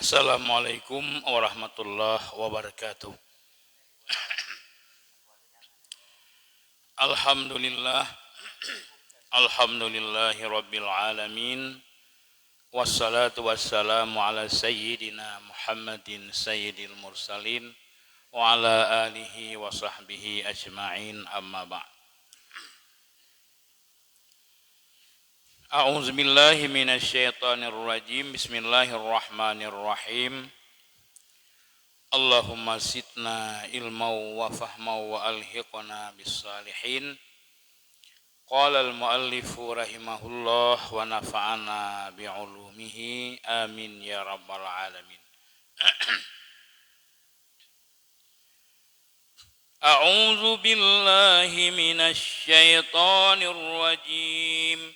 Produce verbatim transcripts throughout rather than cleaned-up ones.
Assalamualaikum warahmatullahi wabarakatuh. Alhamdulillah. Alhamdulillahi rabbil alamin. Wassalatu wassalamu ala sayyidina Muhammadin sayyidil mursalin wa ala alihi wa sahbihi ajma'in, amma ba'd. A'udzubillahi minasyaitonirrajim. Bismillahirrahmanirrahim. Allahumma zidna ilman wa fahman wa alhiqna bis salihin. Qala al-muallifu rahimahullah wa nafa'ana bi ulumihi. Amin ya rabbal alamin. A'udzu billahi minasy syaithanir rajim.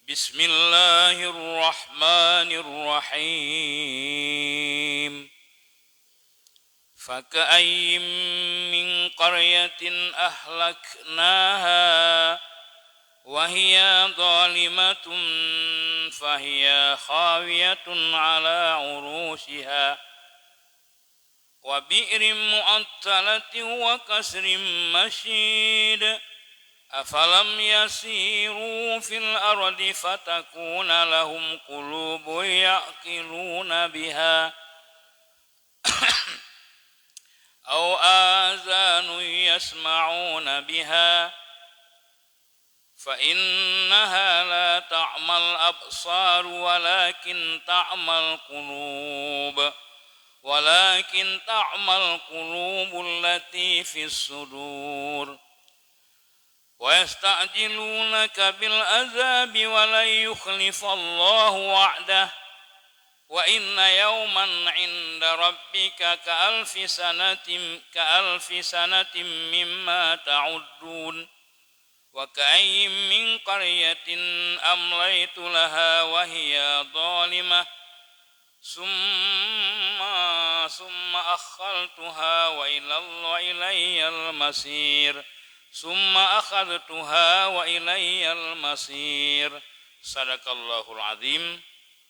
Bismillahirrahmanirrahim. Faka'ayyin min qaryatin ahlaknaha wa hiya zalimatun fahiya khawiyatun ala urushiha. Wa bi'rin mu'attalatin wa qasrin masyid. Afalam yasiru fil ardi fatakuna lahum qulubun ya'qiluna biha, aw azanun yasma'una biha. Fa innaha la ta'mal absar walakin ta'mal qulub, walakin ta'mal qulubul lati fis sudur. Wa yasta'jilunaka bil azabi wa lan yukhlifallahu wa'dah. Wa inna yawman 'inda rabbika ka alfi sanatin, ka alfi sanatin mimma ta'uddun. Wa ka'ayyin min qaryatin amlaytu laha wa hiya zalimah, summa, summa akhartuha wa ila, wa ilayyal masir. Summa akhadtuha wa ilayyal masir. Sadaqallahul azim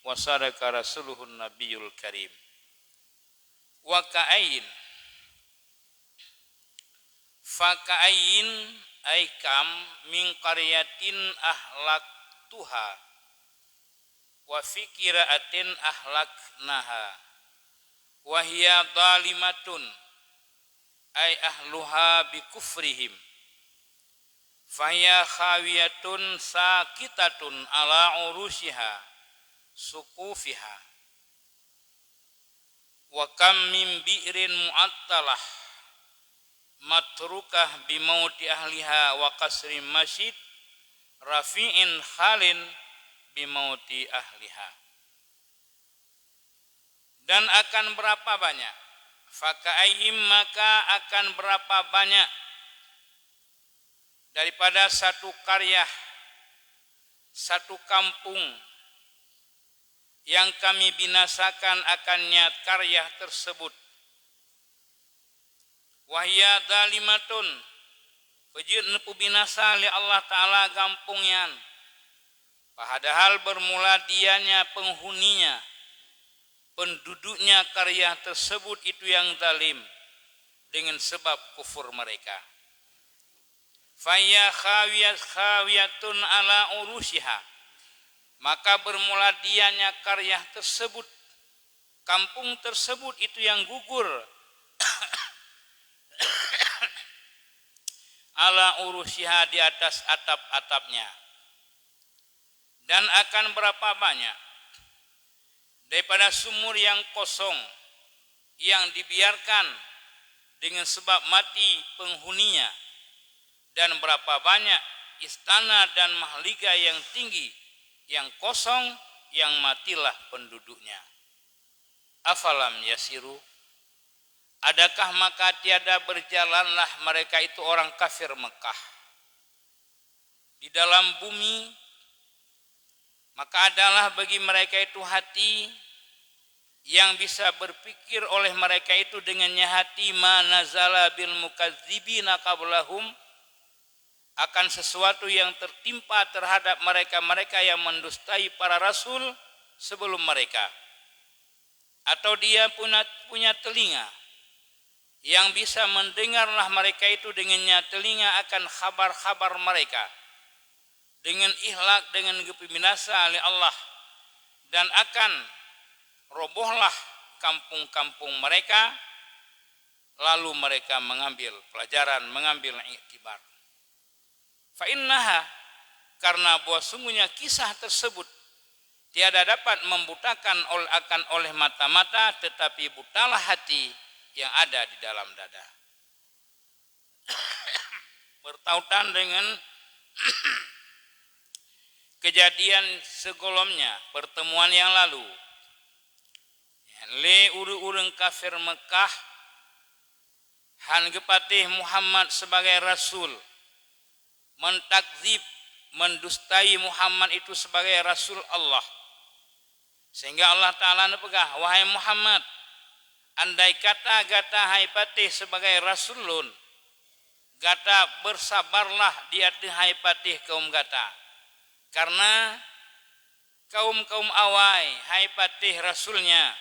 wa sadaqa rasuluhun nabiyul karim. Wa ka'ayyin. Fa ka'ayyin, ay kam, min qaryatin ahlaktuha, wa fi qira'atin ahlaknaha, wa hiya zalimatun, ay ahluha bi kufrihim, fa hiya khawiyatun saqitatun ala urushiha, suqufiha. Wa kam min bi'rin mu'attalah matrukah bimauti ahliha wa qasrin masyid rafi'in khalin bimauti ahliha. Dan akan berapa banyak, fa ka'ayyin, maka akan berapa banyak daripada satu qaryah, satu kampung yang Kami binasakan akannya qaryah tersebut. Wa hiya zalimatun, peujeuet neupeubinasa lé Allah Ta'ala gampông nyan, padahal bermula dianya penghuninya, penduduknya qaryah tersebut itu yang zalim dengan sebab kufur mereka. Fa hiya khawiyat-, khawiyatun ala urushiha, maka bermula dianya qaryah tersebut, kampung tersebut itu yang gugur, ala urushiha, di atas atap-atapnya. Dan akan berapa banyak daripada sumur yang kosong yang dibiarkan dengan sebab mati penghuninya, dan berapa banyak istana dan mahligai yang tinggi yang kosong yang matilah penduduknya. Afalam yasiru, adakah maka tiada berjalanlah mereka itu orang kafir Mekah di dalam bumi, maka adalah bagi mereka itu hati yang bisa berpikir oleh mereka itu dengannya hati ma nazala bil mukadzibina qablahum, akan sesuatu yang tertimpa terhadap mereka-mereka yang mendustai para rasul sebelum mereka. atau dia punya, punya telinga yang bisa mendengarlah mereka itu dengannya telinga akan khabar-khabar mereka, dengan ihlak, dengan geupeuminasa lé Allah, dan akan robohlah kampung-kampung mereka, lalu mereka mengambil pelajaran, mengambil iktibar. Fa innaha, karena bahwa sungguhnya kisah tersebut tiada dapat membutakan ol-, akan oleh mata-mata, tetapi butalah hati yang ada di dalam dada. Bertautan dengan kejadian sebelumnya, pertemuan yang lalu, lé ureuëng-ureuëng kafir Mekah hán geupatéh Muhammad sebagai rasul, mentakzib, mendustai Muhammad itu sebagai rasul Allah. Sehingga Allah Ta'ala neupeugah, "Wahai Muhammad, andai kata gata hai patéh sebagai rasul lôn, gata bersabarlah di ateueh hai patéh kaum gata. Karena kaum-kaum awai hai patéh rasulnya,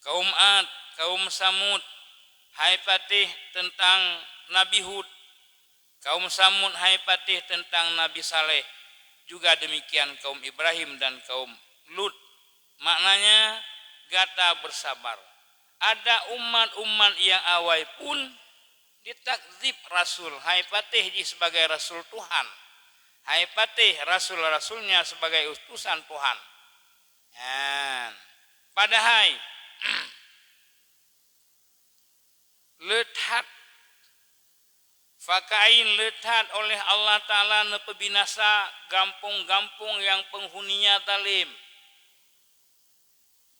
kaum Ad, kaum Samud, hai patéh teuntang Nabi Hud, kaum Samud hai patéh teuntang Nabi Saleh, juga demikian kaum Ibrahim dan kaum Lut." Maknanya, gata bersabar. Ada umat-umat yang awai pun ditakzib rasul, hai patéh jih sebagai rasul Tuhan, hai patéh rasul-rasulnya sebagai utusan Tuhan. Nyan. Padahai le that, fakain le that oleh Allah Ta'ala neupeubinasa gampông-gampông nyang peunghuninya zalim,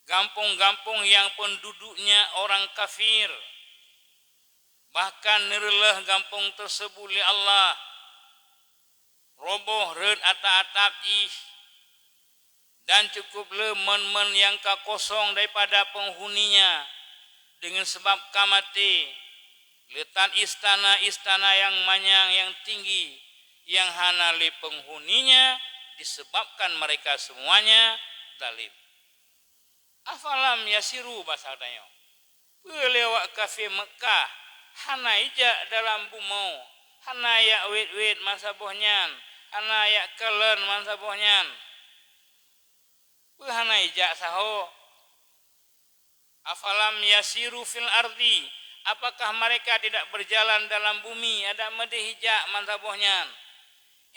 gampông-gampông nyang peunduduknya orang kafir. Bahkan neureuleuh gampông teusebut lé Allah, roboh rhot atap-atap jih, dan cukup le mön-mön nyang ka kosong daripada peunghuninya deungon sabab ka maté. Le that istana-istana nyang manyang nyang tinggi nyang hana lé peunghuninya, disebabkan mereka semuanya zalim. Afalam yasiru, basa tanyoe. Peue lé awak kafé Meukah hana ijak dalam bumoe, hana jak wét-wét meusaboh nyan, hana jak kalon meusaboh nyan? Peue hana ijak saho? Afalam yasiru fil ardi, apakah mereka tidak berjalan dalam bumi? Adak meudeh ijak meusaboh nyan.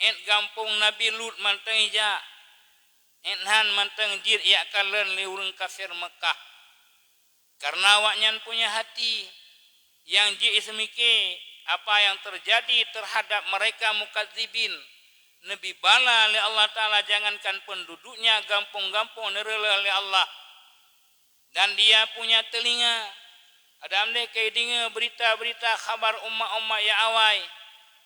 Ét gampông Nabi Lut mantong ijak. Ét nyan mantong jeuet jak kalon lé ureuëng kafé Meukah. Karena awaknyan punya hati nyang jeuet seumike apa nyang teujadi teuhadab mereka mukadzibin, neubi bala lé Allah Ta'ala, jangankan peunduduknya gampông-gampông neureuleuh lé Allah. Dan dia punya telinga, adak meudeh ka ideungoe beurita-beurita khabar umat-umat nyang awai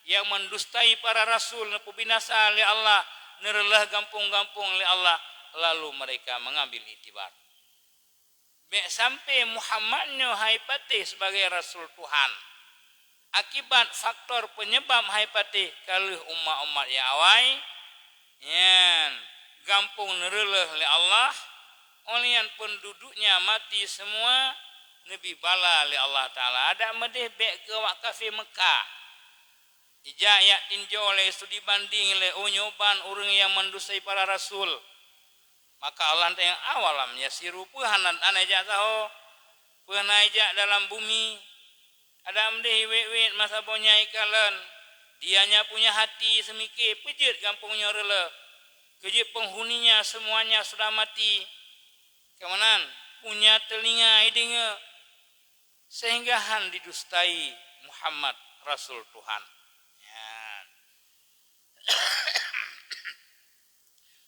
nyang meudustai para rasul, neupeubinasa lé Allah, neureuleuh gampông-gampông lé Allah, lalu mereka mengambil iktibar. Bék sampoe Muhammad nyoe hai patéh sibagoe rasul Tuhan. Akibat faktor peunyebab hai patéh ka lheueh umat-umat nyang awai, nyan gampông neureuleuh lé Allah, óh lheueh nyan peunduduknya mati seumua, neubi bala lé Allah Ta'ala. Adak meudeh bék keu awak kafé Meukah. Ijak jak tinjau lé, studi banding lé, oh, nyoe ban ureuëng nyang meudustai para rasul. Maka Allah tanyong, "Awalam yasiru, peue hana, hana ijak saho? Peue hana ijak dalam bumi? Adak meudeh iwét-wét meusaboh nyan ikalon? Dia nyang punya hati seumike, peue jeuet gampông nyoe reuleuh? Keu jeuet peunghuninya seumuanya sudah mati. Keu meunan, punya teulinga ideungoe, sehingga hán didustai Muhammad rasul Tuhan." Nyan.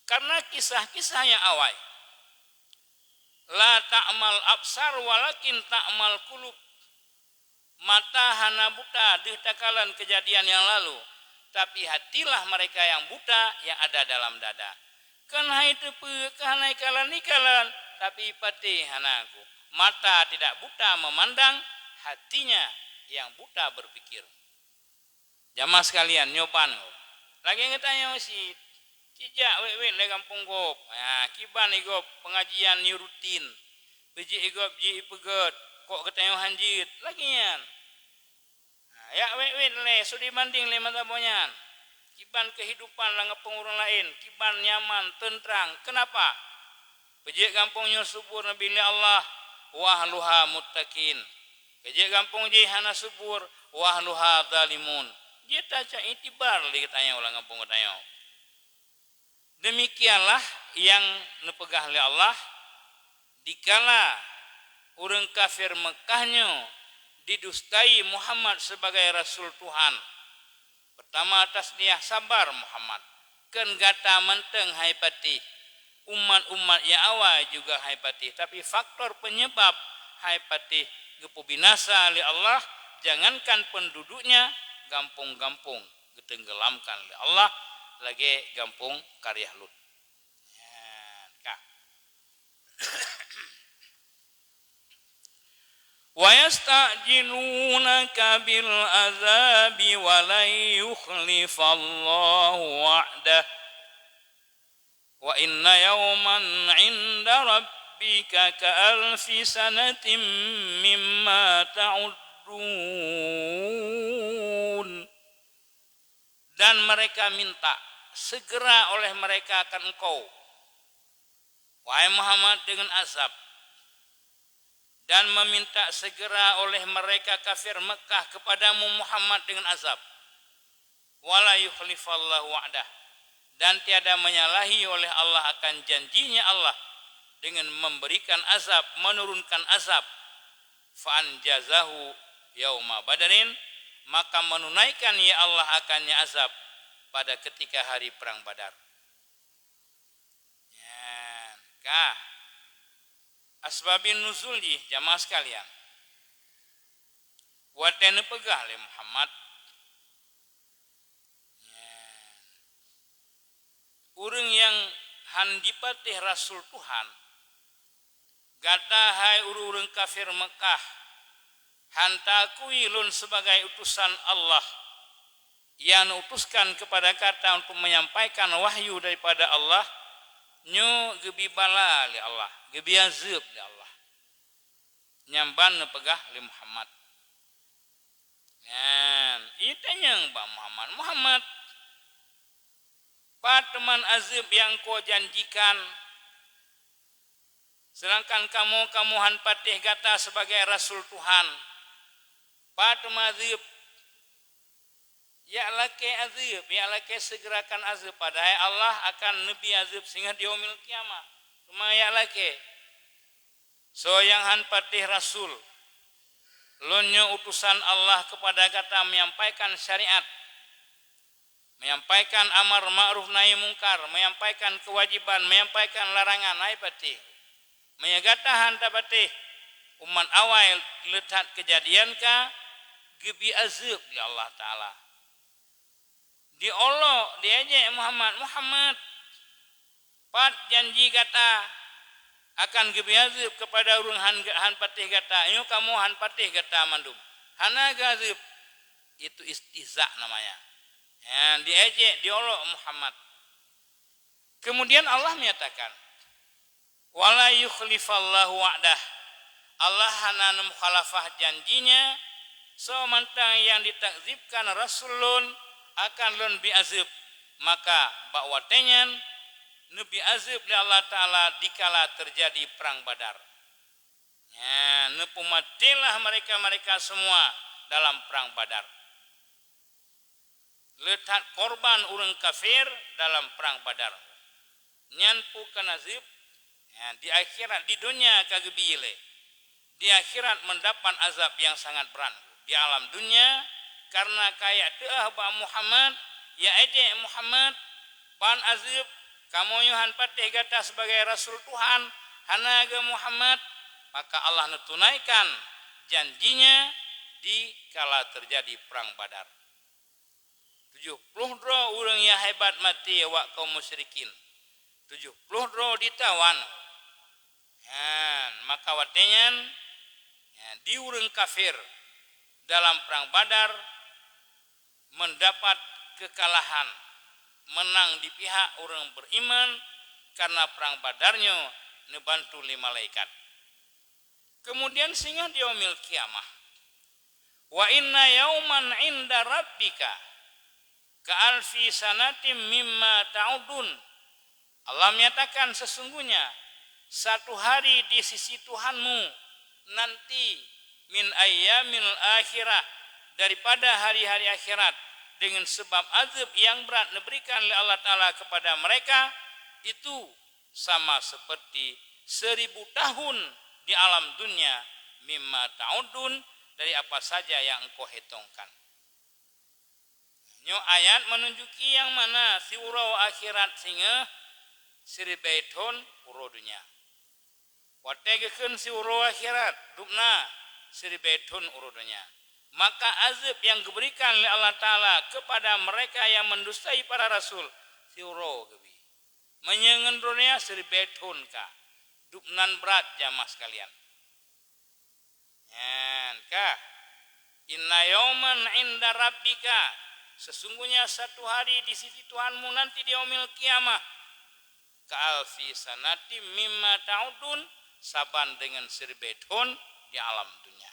Karena kisah-kisah nyang awai, "La ta'mal absar walakin ta'mal qulub." Mata hana buta deuh takalon keujadian nyang lalu, tapi hatilah mereka nyang buta nyang ada dalam dada. Kon hai teupeue, kon hana ikalon, ikalon, tapi patéh hana ku. Mata tidak buta memandang, hatinya yang buta berpikir. Jamaah sekalian, nyoe ban gob. Lagée geutanyoe cit, ijak wét-wét lé gampông gob. Ha, kiban igob pengajian nyang rutin. Jih gob jih ipeugét, kok geutanyoe han jeuet, lagée nyan. Nah, yak wét-wét lé, su dibandéng lé mata boh nyan. Kiban keuhidupan lam gampông ureuëng laén, kiban nyaman, teuntrang. Keunapa? Peujeuet gampông nyoe subur neubi lé Allah, wa ahluha muttaqin. Peujeuet gampông jih hana subur, wa ahluha zalimun. Jeuet tacok itibar lé geutanyoe lam gampông geutanyoe. Demikianlah nyang neupeugah lé Allah, dikala ureuëng kafir Meukah nyoe didustai Muhammad sibagai rasul Tuhan. Peutama tasniyah sabar Muhammad, kheun gata mantong hai patéh, umat-umat nyang awai juga hai patéh, tapi faktor peunyeubab hai patéh geupeubinasa lé Allah, jangankan penduduknya, gampông-gampông geutenggelamkan lé Allah lagée gampông Qaryah Lut. Nyan ka. Wa yasta'jilunaka bil azabi wa lan yukhlifallahu wa'dah. Wa inna yawman 'inda rabbika ka alfi sanatin mimma ta'uddun. Dan mereka minta segera oleh mereka akan engkau, wahai Muhammad, dengan azab, dan meminta segera oleh mereka kafir Mekkah kepadamu, Muhammad, dengan azab. Wa la yukhlifallahu wa'dah, dan tiada menyalahi oleh Allah akan janjinya Allah dengan memberikan azab, menurunkan azab. Fa anjazahu yauma Badrin, maka menunaikan ya Allah akannya azab pada ketika hari perang Badar. Nyan ka asbabun nuzul jih, jamaah sekalian. Watée neupeugah lé Muhammad, nyan, ureuëng nyang han jipatéh rasul Tuhan, gata hai ureuëng-ureuëng kafir Mekkah, han taakui lôn sibagai utosan Allah nyang neutuskan keupada gata untuk menyampaikan wahyu daripada Allah, nyoe geubi bala lé Allah, geubi azeueb lé Allah. Nyan ban neupeugah lé Muhammad. Nyan, itanyong bak Muhammad, "Muhammad, pat teuma azeueb nyang Engkau janjikan, sedangkan kamoe, kamoe han patéh gata sibagai rasul Tuhan? Pat teuma azeueb?" "Yak lakée azeueb, yak lakée segerakan azeueb, padahai Allah akan neubi azeueb singoh di yaumil qiyamah. Teuma yak lakée, soe nyang han patéh rasul? Lôn nyoe utosan Allah keupada gata menyampaikan syariat, menyampaikan amar ma'ruf nahi mungkar, menyampaikan kewajiban, menyampaikan larangan, hai patéh. Meunyoe gata han tapatéh, umat awai le that keujadian ka geubi azeueb lé Allah Taala." Diolok, diejek Muhammad, "Muhammad, pat janji gata akan geubi azeueb keupada ureuëng han, han patéh gata? Nyoe kamoe han patéh gata mandum, hana geuazeueb." Itu istihza namanya. Ya, diejek, diolok Muhammad. Kemudian Allah menyatakan, "Wa la yukhlifallahu wa'dah." Allah hana neumukhalafah janji-Nya, soe mantong nyang ditakzibkan rasul Lôn akan Lôn bi azeueb. Maka bak watée nyan neubi azeueb lé Allah Taala dikala teujadi prang Badar. Nyan, neupeumatélah mereka-mereka semua dalam prang Badar. Le that korban ureuëng kafir dalam prang Badar. Nyan peue keuh azeueb? Ya, di akhirat, di dunia ka geubi lé. Di akhirat mendapat azab yang sangat berat. Di alam dunia, karena ka yak teuah bak Muhammad, yak ejek Muhammad, "Pat azeueb, kamoe nyoe han patéh gata sebagai rasul Tuhan, hana geu Muhammad," maka Allah neutunaikan janji-Nya di kala teujadi prang Badar. Tujoh ploh droe ureuëng nyang hebat maté awak kaum musyrikin. Tujoh ploh droe ditawan. Nyan, maka watée nyan, nyan, di ureuëng kafir dalam prang Badar mendapat keukalahan, meunang di pihak ureuëng beriman, karena prang Badar nyoe neubantu lé malaikat. Kemudian singoh di yaumil qiyamah. "Wa inna yauman 'inda rabbika ka alfi sanatim mimma ta'uddun." Allah menyatakan, "Sesungguhnya satu hari di sisi Tuhanmu nanti, min ayyamil akhirah, daripada hari-hari akhirat, dengan sebab azab yang berat diberikan oleh Allah Taala kepada mereka, itu sama seperti seribu tahun di alam dunia, mimma ta'uddun, dari apa saja yang engkau hitungkan." Nyoe ayat menunjuki nyang mana siuroe akhirat singoh siribée thon uroe donya. Watée geukheun siuroe akhirat, dubna siribée thon uroe donya. Maka azab yang diberikan oleh Allah Taala kepada mereka yang mendustai para rasul, siuroe geubi. Meunyoe ngon droe nyan siribée thon ka, dubnan brat jamaah sekalian. Nyan ka, "Inna yauman 'inda rabbika," sesungguhnya satu hari di sisi Tuhanmu nanti di yaumil qiyamah, "ka alfi sanatim mimma ta'uddun," saban dengan siribée thon di alam dunia.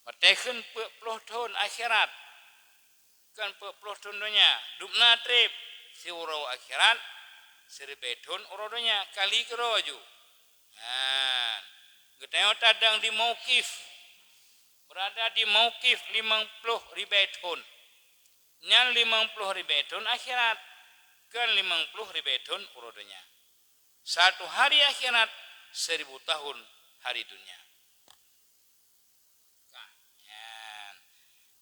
Watée kheun peuet ploh thon akhirat, kan peuet ploh thon donya, dubna treb siuroe akhirat, siribée thon uroe donya, kali keudroe ju. Nah, geutanyoe tadang di mauqif, berada di mauqif limong ploh ribée thon. Nyan limong ploh ribée thon akhirat, kan limong ploh ribée thon uroe donya. Satu hari akhirat, seribu tahun hari dunia. Nah, nyan.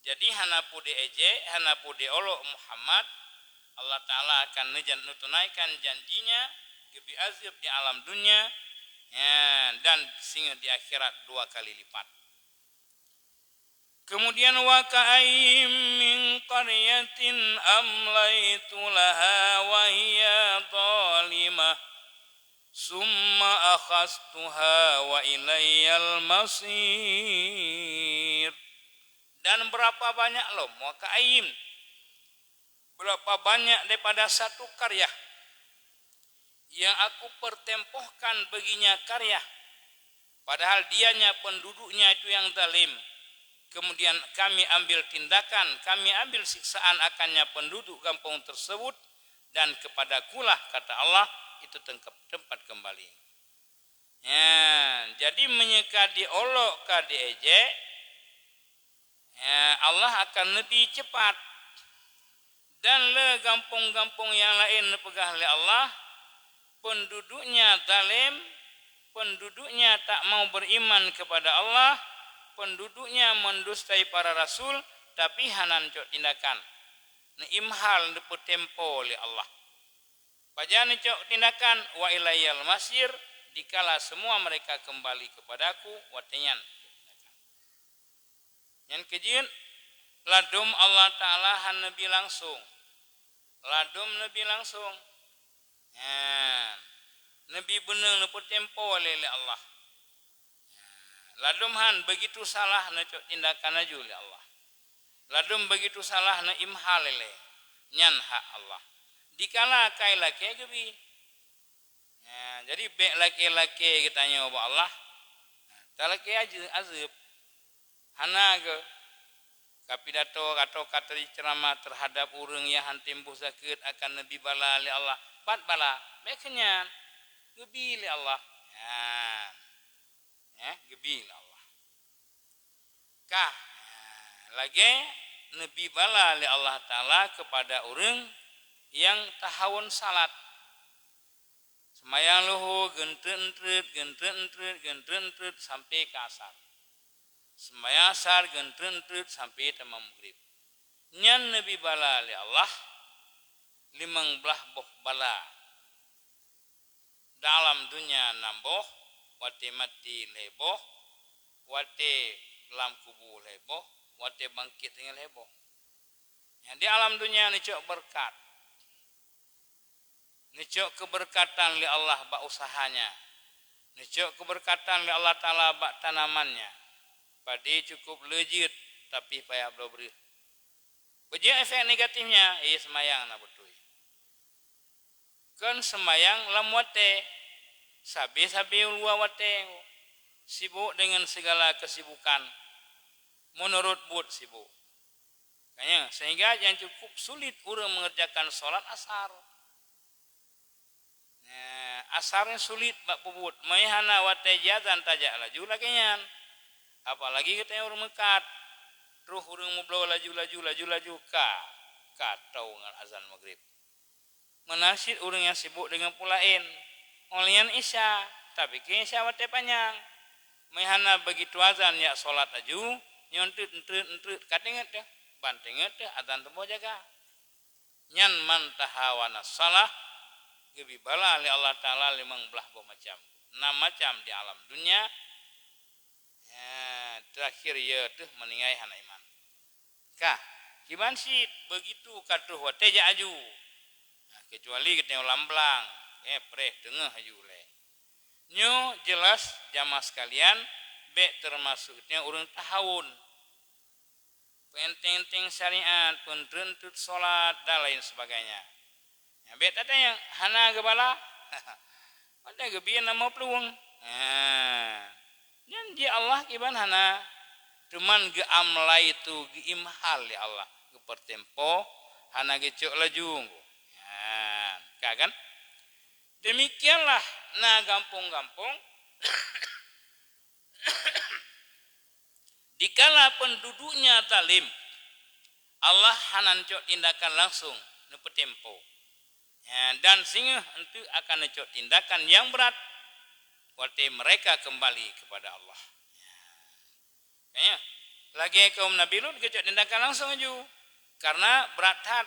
Jadi, hana peue di ejek, hana peue di olok Muhammad, Allah Taala akan neujan-, neutunaikan janji-Nya, geubri azab di alam dunia, nyan, dan singoh di akhirat dua kali lipat. Kemudian, "Wa ka'ayyim min qaryatin amlaitu laha wa hiya zalimah, summa akhaztuha wa ilayyal masir." Dan berapa banyak lom, wa ka'ayyim, berapa banyak daripada satu karyah yang Aku pertempohkan baginya karyah, padahal dianya penduduknya itu yang zalim. Kemudian Kami ambil tindakan, Kami ambil siksaan akannya penduduk gampông tersebut, dan kepada-Kulah, kata Allah, itu tengkep-, tempat kembali. Ya, jadi meunyoe ka diolok, ka diejek, ya, Allah akan neubi cepat. Dan le gampông-gampông nyang laén neupeugah lé Allah, "Penduduknya zalim, penduduknya tak mau beriman kepada Allah, penduduknya mendustai para rasul, tapi hana neucok tindakan." Neuimhal, neupeutempo lé Allah. Pajan neucok tindakan, "Wa ilayyal masir," dikala semua mereka kembali kepada-Ku, watée nyan. Nyan keuh jeuet, ladôm Allah Taala hana neubi langsong. Ladôm neubi langsong. Nyan. Neubi beuneung, neupeutempo lé, lé Allah. Ladôm han, begitu salah neucok tindakan laju lé Allah. Ladôm begitu salah neuimhal ilée. Nyan hak Allah. Dikala kai lakée geubi. Nah, jadi bék lakée-lakée geutanyoe bak Allah. Nah, talakée aje-, azeueb. Hana geu-, ka pidato atau ka teuceramah terhadap ureuëng nyang han teumbôh zakeuet akan neubi bala lé Allah. Pat bala? Bék keu nyan. Geubi lé Allah. Nyan. Eh, geubi lé Allah. Kah, lagée neubi bala lé Allah Taala keupada ureuëng nyang tahawon salat. Seumayang luho geuntreuet-entreut, geuntreuet-entreut, geuntreuet-entreut sampoe ka asar. Seumayang asar geuntreuet-entreut sampoe teuma meugrib. Nyan neubi bala lé Allah limong blaih boh bala. Dalam dunia nam boh, watée maté lhée boh, watée lam kubu lhée boh, watée bangkét teungoh lhée boh. Nyang di alam dunia neucok beureukat. Neucok keubeureukatan lé Allah bak usahanya. Neucok keubeureukatan lé Allah Taala bak tanamannya. Padé cukup le jeuet, tapi payah bloe breueh. Peue jeuet efek negatifnya? Eh, seumayang na beutôi. Kon seumayang lam watée, sabe-sabe u luwa watée. Sibuk dengan segala kesibukan, menurut buet sibuk. Makanya, sehingga yang cukup sulit ureuëng mengerjakan salat asar. Nah, asar nyan sulit bak peubuet. Meuhana watée jiazan tajak laju lagée nyan. Apalagi geutanyoe ureuëng meukat. Troh ureuëng meubloe laju, laju, laju, laju, ka, ka toe ngon azan maghrib. Meunan cit ureuëng nyang sibuk deungon peue laén. Óh lheueh nyan Isya, tapi keu Isya watée panyang. Meuhana begitu azan jak salat laju, nyoe treut, treut, treut, ka teungeut teuh, ban teungeut teuh azan tuboh jaga. Nyan man tahawana salah, geubri bala lé Allah Taala limong blaih boh macam. Nam macam di alam dunia, ya, terakhir ya teuh meuninggai hana iman. Kah, kiban cit begitu ka troh watée jak aju. Nah, kecuali geutanyoe lam blang, eh, preh teungoh aju lé. Nyoe jeulaih jamaah sekalian, bék teumasuk geutanyoe ureuëng tahawun. Peuenteng-enteng syariat, peunreut-reut salat, dan lain sebagainya. Nyang bék tatanyong, hana geubala? Padahai geubri nama plueng. Ha. Nyan ji Allah kiban hana. Teuma geuamlai tu geuimhal lé Allah. Geupeurtempo, hana geucok laju. Ha. Ka kan? Demikianlah na gampông-gampông Dikala penduduknya zalim, Allah hana neucok tindakan langsung, neupeutempo. Ya, dan singoh eunteuk akan neucok tindakan nyang brat watée mereka kembali kepada Allah. Ya. Lagée kaum Nabi Lut geucok tindakan langsung aju, karena brat that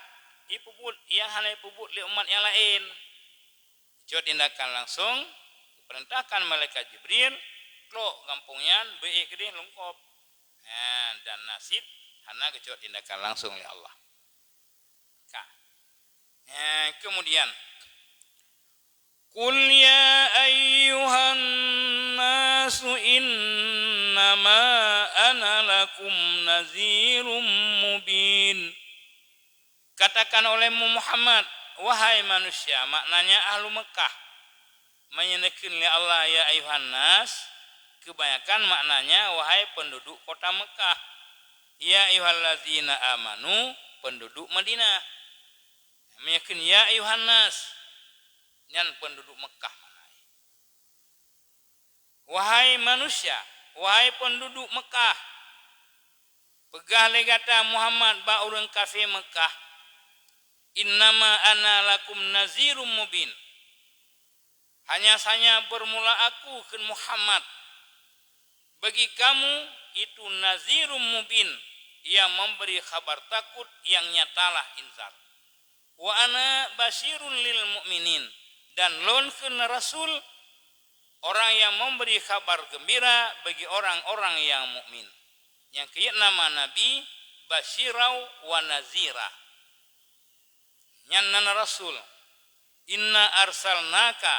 ipeubuet nyang hana ipeubuet lé umat nyang laén. Jok tindakan langsung, geupeurintahkan malaikat Jibril, klok gampông nyan, beuék keudeh lungkop. Ha, dan na cit hana geucok tindakan langsung lé Allah. Ka. Ha, kemudian, "Qul ya ayyuhan nasu innama ana lakum nazirum mubin." Katakan olehmu Muhammad, "Wahai manusia," maknanya ahlu Meukah. Meunyoe neukheun lé Allah, "Ya ayuhan nas," kebanyakan maknanya, "Wahai penduduk kota Meukah." "Ya ayuhallazina amanu," penduduk Madinah. Meunyoe kheun, "Ya ayuhan nas," nyan penduduk Meukah maknanya. Wahai manusia, wahai penduduk Meukah, peugah lé gata Muhammad bak ureuëng kafé Meukah, "Innama ana lakum nazirum mubin." Hanya saja bermula aku kheun Muhammad, bagi kamu itu nazirum mubin, yang memberi khabar takut yang nyatalah inzar. "Wa ana basyirun lil mu'minin," dan lôn kheun rasul, orang yang memberi khabar gembira bagi orang-orang yang mukmin. Nyang keuh nama Nabi basyirau wa nazira. Nyan nan rasul. "Inna arsalnaka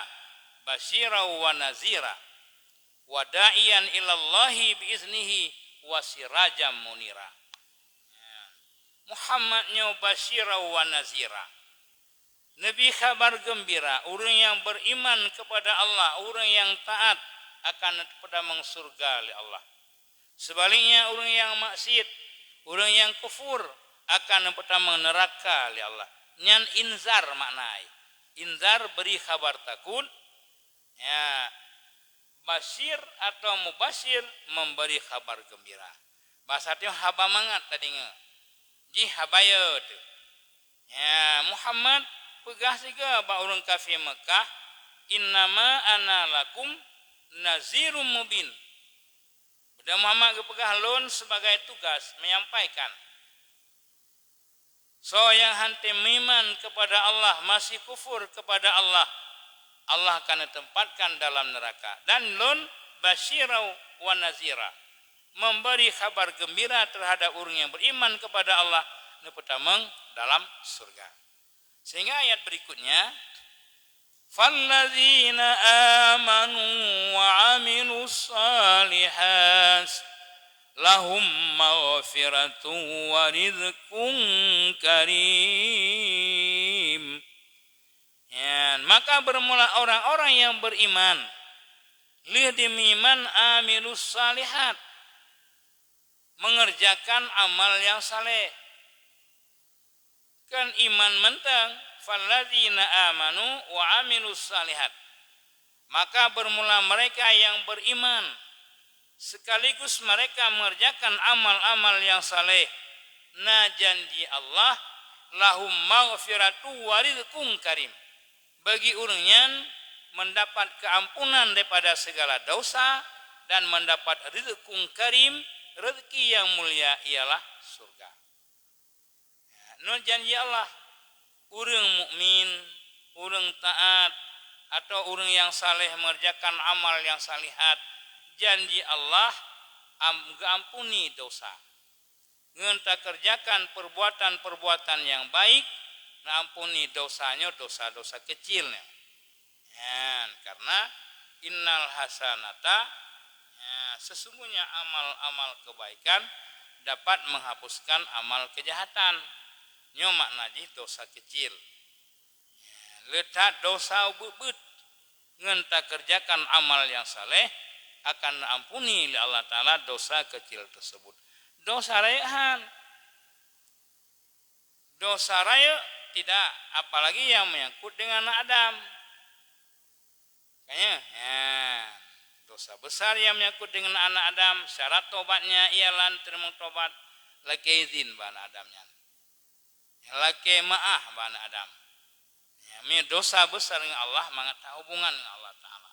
basyirau wa nazira, wa da'iyan ilallahi bi iznihi, wa sirajam munira." Muhammad nyoe basyirau wa nazira. Neubri khabar geumbira, ureuëng nyang beriman kepada Allah, ureuëng nyang taat akan neupeutamong syeuruga lé Allah. Seubaliknya, ureuëng nyang maksiet, ureuëng nyang kufur akan neupeutamong neuraka lé Allah. Nyan inzar makna jih. Inzar beri khabar takut, ya, basyir atau mubasyir memberi khabar geumbira. Basa teuh haba mangat tadeungoe. Jih haba yo teuh. Ya, Muhammad, peugah sigoe bak ureuëng kafé Meukah, "Innama ana lakum nazirum mubin." Beudôh Muhammad geupeugah, "Lôn sibagai tugas menyampaikan." Soe nyang hana meuiman kepada Allah, masih kufur kepada Allah, Allah akan neutempatkan dalam neuraka. Dan lôn basyirau wa nazira, memberi khabar gembira terhadap ureuëng nyang beriman kepada Allah, neupeutamong dalam syeuruga. Sehingga ayat berikutnya, "Fallazina amanu wa amilus salihat, lahum maghfiratun wa rizqun karim." Ya, maka bermula orang-orang yang beriman Lheueh dimeuiman, amilus shalihat, mengerjakan amal nyang saleh. Kan iman mantong, "Falladzina amanu wa amilus shalihat." Maka bermula mereka yang beriman, sekaligus mereka mengerjakan amal-amal yang saleh, na janji Allah, "Lahum maghfiratu wa rizqun karim." Bagi ureuëng nyan mendapat keampunan daripada segala dosa dan mendapat rizqun karim, rezeki yang mulia ialah surga. Nyoe janji Allah, ureuëng mukmin, ureuëng taat, atau ureuëng nyang saleh mengerjakan amal nyang salihat, janji Allah am-, geuampuni dosa. Ngon takerjakan perbuatan-perbuatan nyang baik, neuampuni dosa nyoe, dosa-dosa kecil nyoe. Nyan, karena innal hasanata, ya, sesungguhnya amal-amal kebaikan dapat menghapuskan amal kejahatan. Nyoe makna jih dosa kecil. Ya, le that dosa ubeuet-beuet ngon takerjakan amal nyang saleh akan ampuni lé Allah Taala dosa kecil tersebut. Dosa rayeuk han. Dosa rayeuk tidak, apalagi yang menyangkut dengan anak Adam. Makanya, ya, dosa besar yang menyangkut dengan anak Adam, syarat tobatnya ialah teurimong tobat, lakée izin bak anak Adam nyan. Lakée maáh bak anak Adam. Ya, mi dosa besar dengan Allah, mangat hubungan dengan Allah Taala.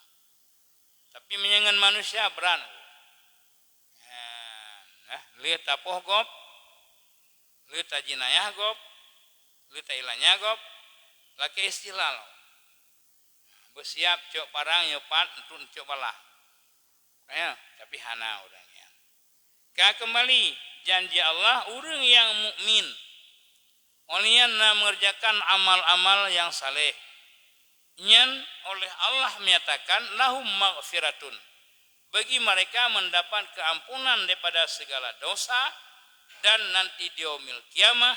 Tapi meunyoe ngon manusia, brat. Nah, lheueh tapoh gob, lheueh tajinayah gob, lheueh tailanya gob, lakée istihlal. Beusiab cok parang nyoe pat untuk cok balah. Ya, tapi hana ureuëng nyan. Ka keumbali, janji Allah, ureuëng nyang mukmin, óh lheueh nyan na mengerjakan amal-amal nyang saleh, nyan oleh Allah menyatakan, "Lahum maghfiratun." Bagi mereka mendapat keampunan daripada segala dosa, dan nanti di yaumil qiyamah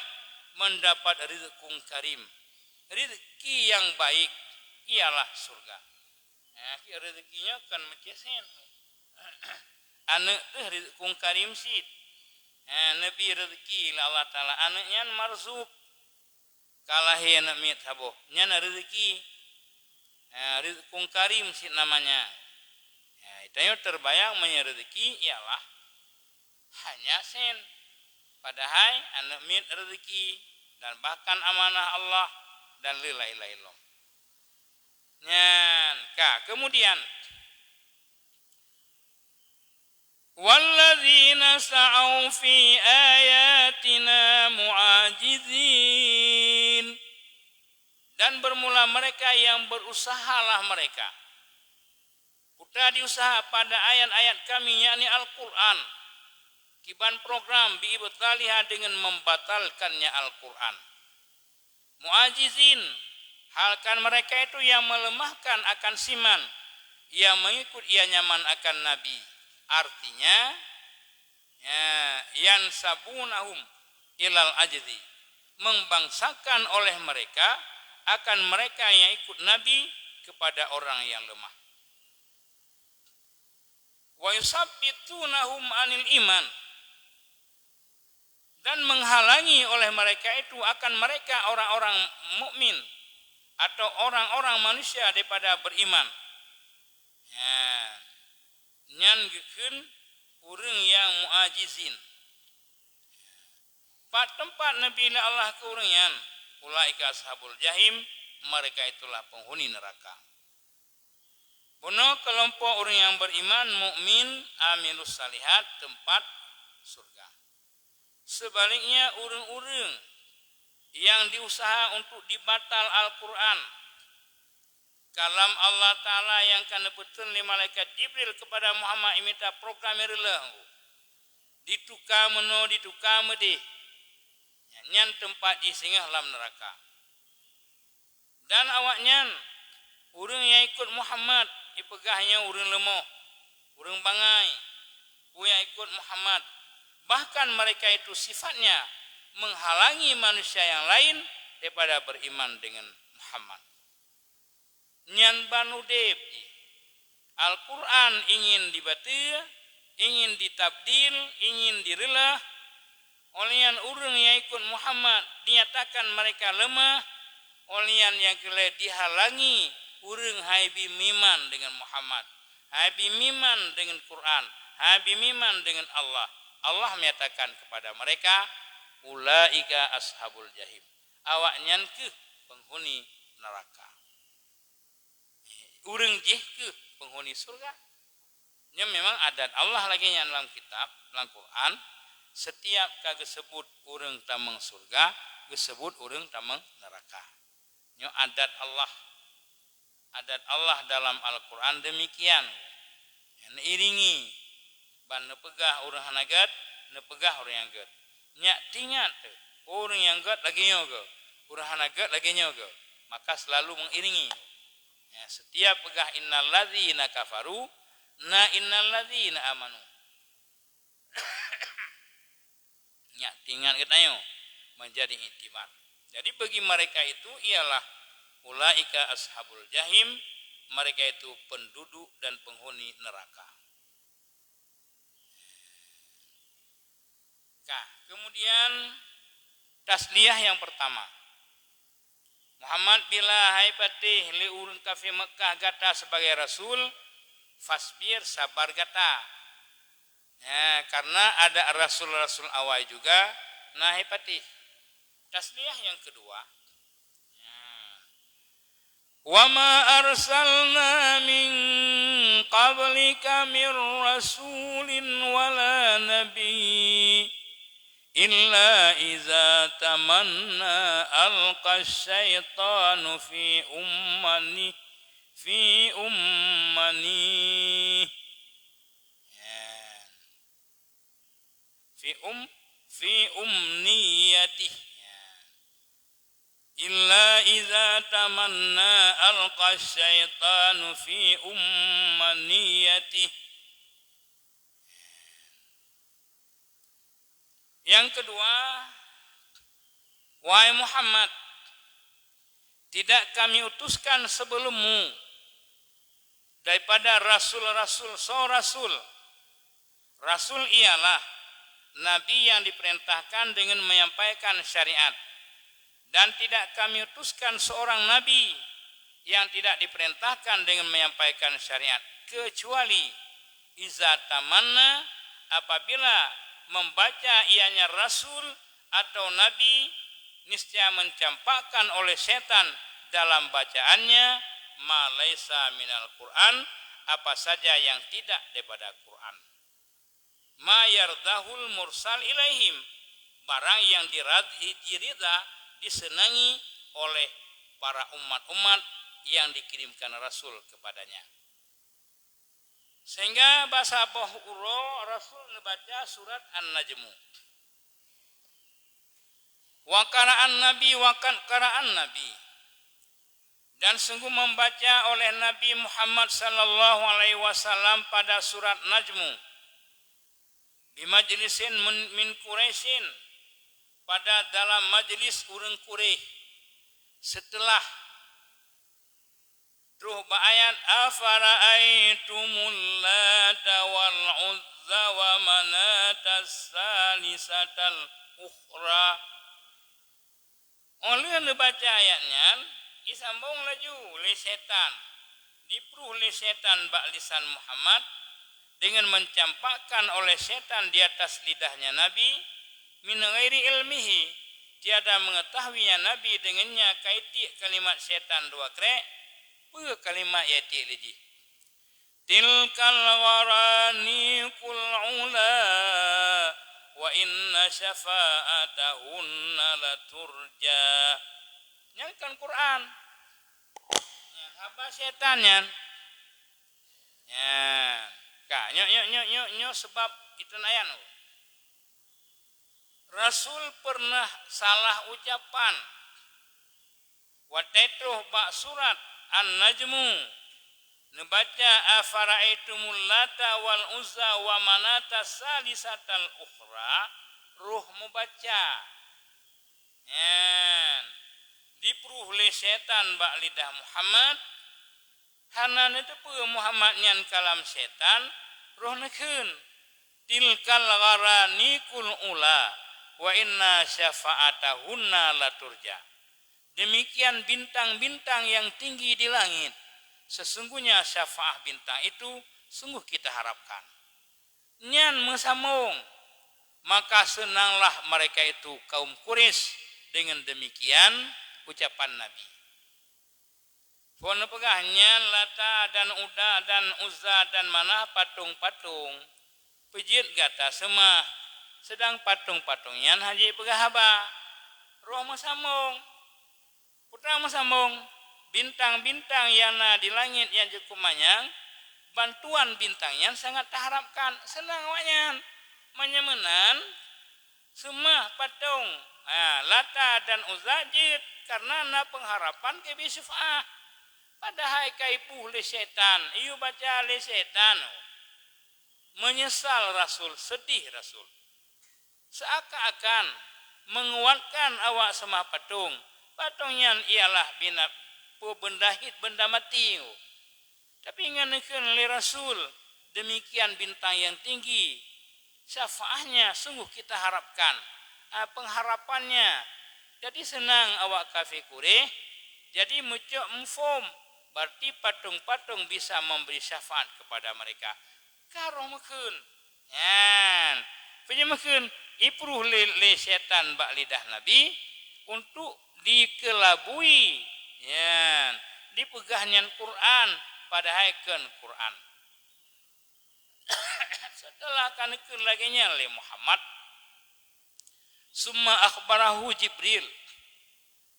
mendapat rizqun karim. Rezeki yang baik ialah surga. Nah, rezeki nyoe kan meucésen. Aneuëk teuh rizqun karim cit. Nah, neubi rezeki lé Allah Taala. Aneuëk nyan marzuk. Ka lahé aneuëk miet saboh. Nyan rezeki. Nah, rizqun karim cit namanya. Nah, tanyoe terbayang meunyoe rezeki ialah hanya sen. Padahai aneuëk miet rezeki dan bahkan amanah Allah dan le laén-laén lom. Nyan ka. Kemudian, "Walladzina sa'au fi ayatina mu'ajizin." Dan bermula mereka yang berusahalah mereka. Peue ta diusaha pada ayat-ayat Kami, yakni Al-Quran, kiban program bi ibtaliha, dengan membatalkannya Al-Quran. Mu'ajizin, halkan mereka itu yang melemahkan akan si man, yang mengikut ia nyaman akan Nabi. Artinya, ya, yansabunahum ilal ajzi, membangsakan oleh mereka akan mereka yang ikut Nabi kepada orang yang lemah. "Wa yusabbitunahum anil iman," dan menghalangi oleh mereka itu akan mereka orang-orang mukmin atau orang-orang manusia daripada beriman. Ya, nyan geukheun ureuëng nyang mu'ajizin. Pat teumpat neubi lé Allah keu ureuëng nyan, "Ulaika ashabul jahim," mereka itulah penghuni neraka. Bunoe keulompok ureuëng nyang beriman, mukmin, amilus salihat, teumpat surga. Sebaliknya, ureuëng-ureuëng nyang diusaha untuk dibatal Al-Quran, kalam Allah Taala nyang ka neupeutrön lé malaikat Jibril kepada Muhammad, imita program nyang reuloh, dituka meunoe, dituka meudeh, nyan teumpat jih singoh lam neuraka. Dan awaknyan, ureuëng nyang ikut Muhammad, ipeugah nyoe ureuëng leumoh, ureuëng bangai, peue nyang ikut Muhammad. Bahkan mereka itu sifatnya menghalangi manusia yang lain daripada beriman dengan Muhammad. Nyan ban udeb jih. Al-Quran ingin dibateue, ingin ditabdil, ingin direuleuh, óh lheueh nyan ureuëng nyang ikot Muhammad dinyatakan mereka leumah, óh lheueh nyan nyang keu lhée dihalangi ureuëng hai bi meuiman deungon Muhammad, hai bi meuiman deungon Quran, hai bi meuiman deungon Allah. Allah menyatakan kepada mereka, "Ulaika ashabul jahim." Awaknyan keuh penghuni neraka. Ureuëng jih keuh penghuni syurga. Nyan memang adat Allah lagée nyan lam kitab, lam Quran, setiap ka geuseubut ureuëng tamong syurga, geuseubut ureuëng tamong neraka. Nyoe adat Allah. Adat Allah dalam Al-Quran demikian. Neuiringi, ban neupeugah ureuëng hana gét, neupeugah ureuëng nyang gét. Nyak tingat teuh, ureuëng nyang gét lagée nyoe geuh, ureuëng hana gét lagée nyoe geuh, maka selalu mengiringi. Ya, setiap peugah innal ladzina kafaru, na innal ladzina amanu. Nyak tingat geutanyoe menjadi iktibar. Jadi bagi mereka itu ialah ulaika ashabul jahim, mereka itu penduduk dan penghuni neraka. Ka, kemudian tasliyah yang pertama. Muhammad, bila hai patéh lé ureuëng kafé Meukah gata sebagai rasul, fasbir, sabar gata. Ya, karena ada rasul-rasul awai juga, na hai patéh. Tasliyah yang kedua. Ya. Wa ma arsalna min qablika min rasulin wala nabi, illa iza tamanna alqa syaitanu fi ummani, fi ummani. Ya. Fi um-, fi umniyatih. Ya. Illa iza tamanna alqa syaitanu fi ummaniyatih. Yang kedua, wahai Muhammad, tidak Kami utuskan sebelummu daripada rasul-rasul, soe rasul. Rasul ialah nabi yang diperintahkan dengan menyampaikan syariat, dan tidak Kami utuskan seorang nabi yang tidak diperintahkan dengan menyampaikan syariat, kecuali iza tamanna, apabila membaca ianya rasul atau nabi, niscaya mencampakkan oleh setan dalam bacaannya ma laisa minal Quran, apa saja yang tidak daripada Quran. Ma yardahul mursal ilaihim, barang yang dirad-, diridha, disenangi oleh para umat-umat yang dikirimkan rasul kepadanya. Sehingga bak saboh uroe Rasul neubaca surat An-Najmu. Wa qara'an Nabi, wa qad qara'an Nabi. Dan sungguh membaca oleh Nabi Muhammad sallallahu alaihi wasallam pada surat Najmu. Bi majlisin min, min Quraisyin, pada dalam majlis ureuëng Quraisy, setelah troh bak ayat, "Afara'aitumul Lata wal Uzza wa Manatas Salisatal Ukhra." Óh lheueh neubaca ayat nyan, jisambong laju lé setan, jipruh lé setan bak lisan Muhammad, dengan mencampakkan oleh setan di atas lidahnya Nabi, min ghairi ilmihi, tiada mengetahuinya Nabi dengannya ka itiek kalimat setan dua krek, peue kalimat nyang itiek lé jih? "Tilkal gharaniqul ula, wa inna syafa'atahunna laturja." Nyan kan Quran. Nyan haba setan nyan. Nyan. Ka, nyoe, nyoe, nyoe, nyoe, nyoe sebab itu ayat. Rasul pernah salah ucapan. Watée troh bak surat An-Najmu, neubaca, "Afara'aitumul Lata wal Uzza wa Manata salisatal ukhra," roh mubaca. Nyan, dipruh lé setan bak lidah Muhammad, Hana neuteupeue Muhammad nyan kalam syaitan, roh neukheun, "Tilkal gharanikul ula, wa inna syafa'atahunna laturja." Demikian bintang-bintang yang tinggi di langit, sesungguhnya syafaah bintang itu sungguh kita harapkan. Nyan meusamong, maka seunanglah mereka itu kaum Quraisy dengan demikian ucapan Nabi. Phon peugah nyan Lata dan Uda dan Uzza dan Manah patong-patong, peujeuet gata seumah, seudang patong-patong nyan hana jipeugah haba. Roh meusamong, putra meusamong, bintang-bintang nyang na di langét nyang cukup manyang, bantuan bintang nyan sangat taharapkan, seunang awaknyan. Meunyoe meunan, seumah patong, ha, Lata dan Uzza jeuet, kareuna na peungharapan keu bi syafa'ah. Padahai ka ipuh lé syaitan, iyue baca lé syaitan. Meunyeusal Rasul, seudeh Rasul. Seuakan-akan meunguatkan awak seumah patong. Patong nyan ialah bina-, peubenda hiet benda maté. Tapi ngon neukheun lé Rasul, demikian bintang yang tinggi, syafaahnya sungguh kita harapkan. Ah, pengharapannya. Jadi seunang awak kafé Quraisy, jadi meucok muphom, berarti patong-patong bisa memberi syafaat kepada mereka. Ka roh meukheun. Nyan. Peue jeuet meukheun? Ipruh lé, lé syaitan bak lidah Nabi untuk dikelabui. Nyan. Dipeugah nyan Quran, padahai kon Quran. Seuteulah ka neukheun lagée nyan lé Muhammad, summa akhbarahu Jibril.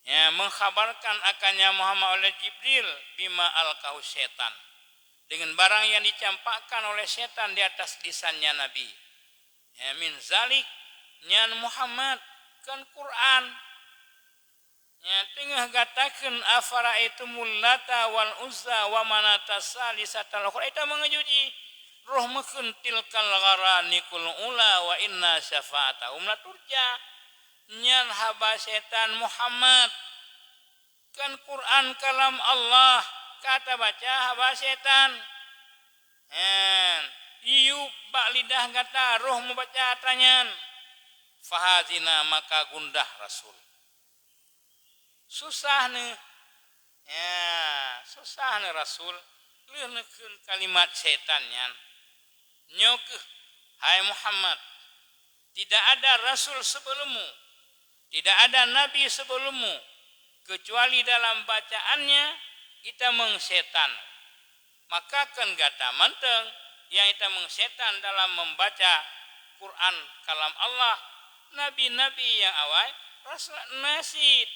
Ya, mengkhabarkan akan Nabi Muhammad oleh Jibril, bima alqahu syaitan. Dengan barang yang dicampakkan oleh syaitan di atas lisannya Nabi. Ya, min zalik, nyan Muhammad, kon Quran. Ya, teungoh gata kheun, "Afara'aitumul Lata wal Uzza wa Manata tsalisatal ukhra." Itu meungeujui. Roh meukheun, "Tilkal gharanikul ula wa inna syafa'atahum laturja." Nyan haba syaitan Muhammad. Kan Quran kalam Allah, ka tabaca haba syaitan. Hen, iyup bak lidah gata roh mubaca atra nyan. Fahazina, maka gundah Rasul. Susah neuh. Ya, susah neuh Rasul. Lheueh neukheun kalimat syaitan nyan. Nyoe kheueh, hai Muhammad, tidak ada rasul sebelummu, tidak ada nabi sebelummu, kecuali dalam bacaannya itamong syaitan. Maka kon gata mantong nyang itamong syaitan dalam membaca Quran kalam Allah, nabi-nabi nyang awai, rasul na cit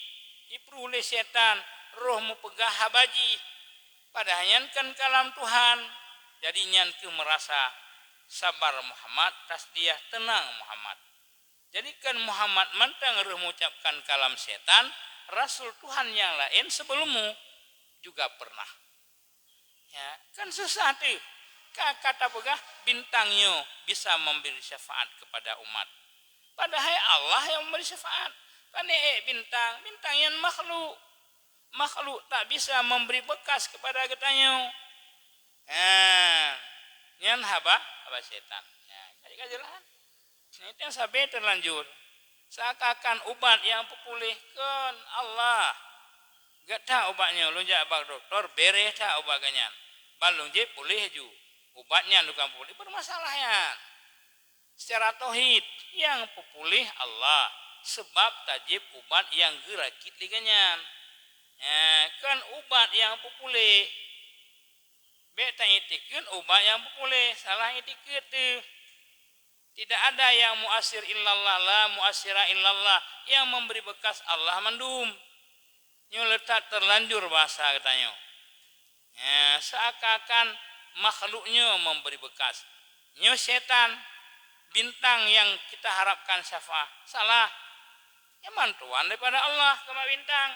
ipruh lé syaitan roh mupeugah haba jih. Padahai nyan kon kalam Tuhan. Jadi nyan kheueh meurasa sabar Muhammad, tasdiah teunang Muhammad. Jadi kon Muhammad mantong roh meucabkan kalam syaitan, rasul Tuhan nyang laén sebelummu juga pernah. Ya, kan susah tu. Ka, ka tapeugah bintang nyoe bisa memberi syafaat kepada umat. Padahai Allah yang memberi syafaat. Pane ék bintang, bintang nyan makhluk. Makhluk tak bisa memberi bekas kepada geutanyoe. Ha, nyan haba, haba syaitan. Ya, jadi ka jeulaih. Nyan nyang sabe teulanjur. Seakan-akan ubat nyang peupuléh kon Allah. Gét that ubat nyoe, lôn jak bak dokto, beureh that ubat geuh nyan. Ban lôn jieb puléh ju. Ubat nyan tukang peupuléh, bermasalah nyan. Secara tauhid, nyang peupuléh Allah, sebab tajieb ubat nyang geurakit lé geuh nyan. Nyan, kon ubat nyang peupuléh. Bék taiktikeuet ubat nyang peupuléh, salah iktikeuet teuh. Tidak ada yang muasir illallah, la muasira illallah, yang memberi bekas Allah mandum. Nyoe le that terlanjur bahasa geutanyoe. Ya, seakan-akan makhluk nyoe memberi bekas. Nyoe syaitan, bintang yang kita harapkan syafaat. Salah. Nyan bantuan daripada Allah keu bak bintang.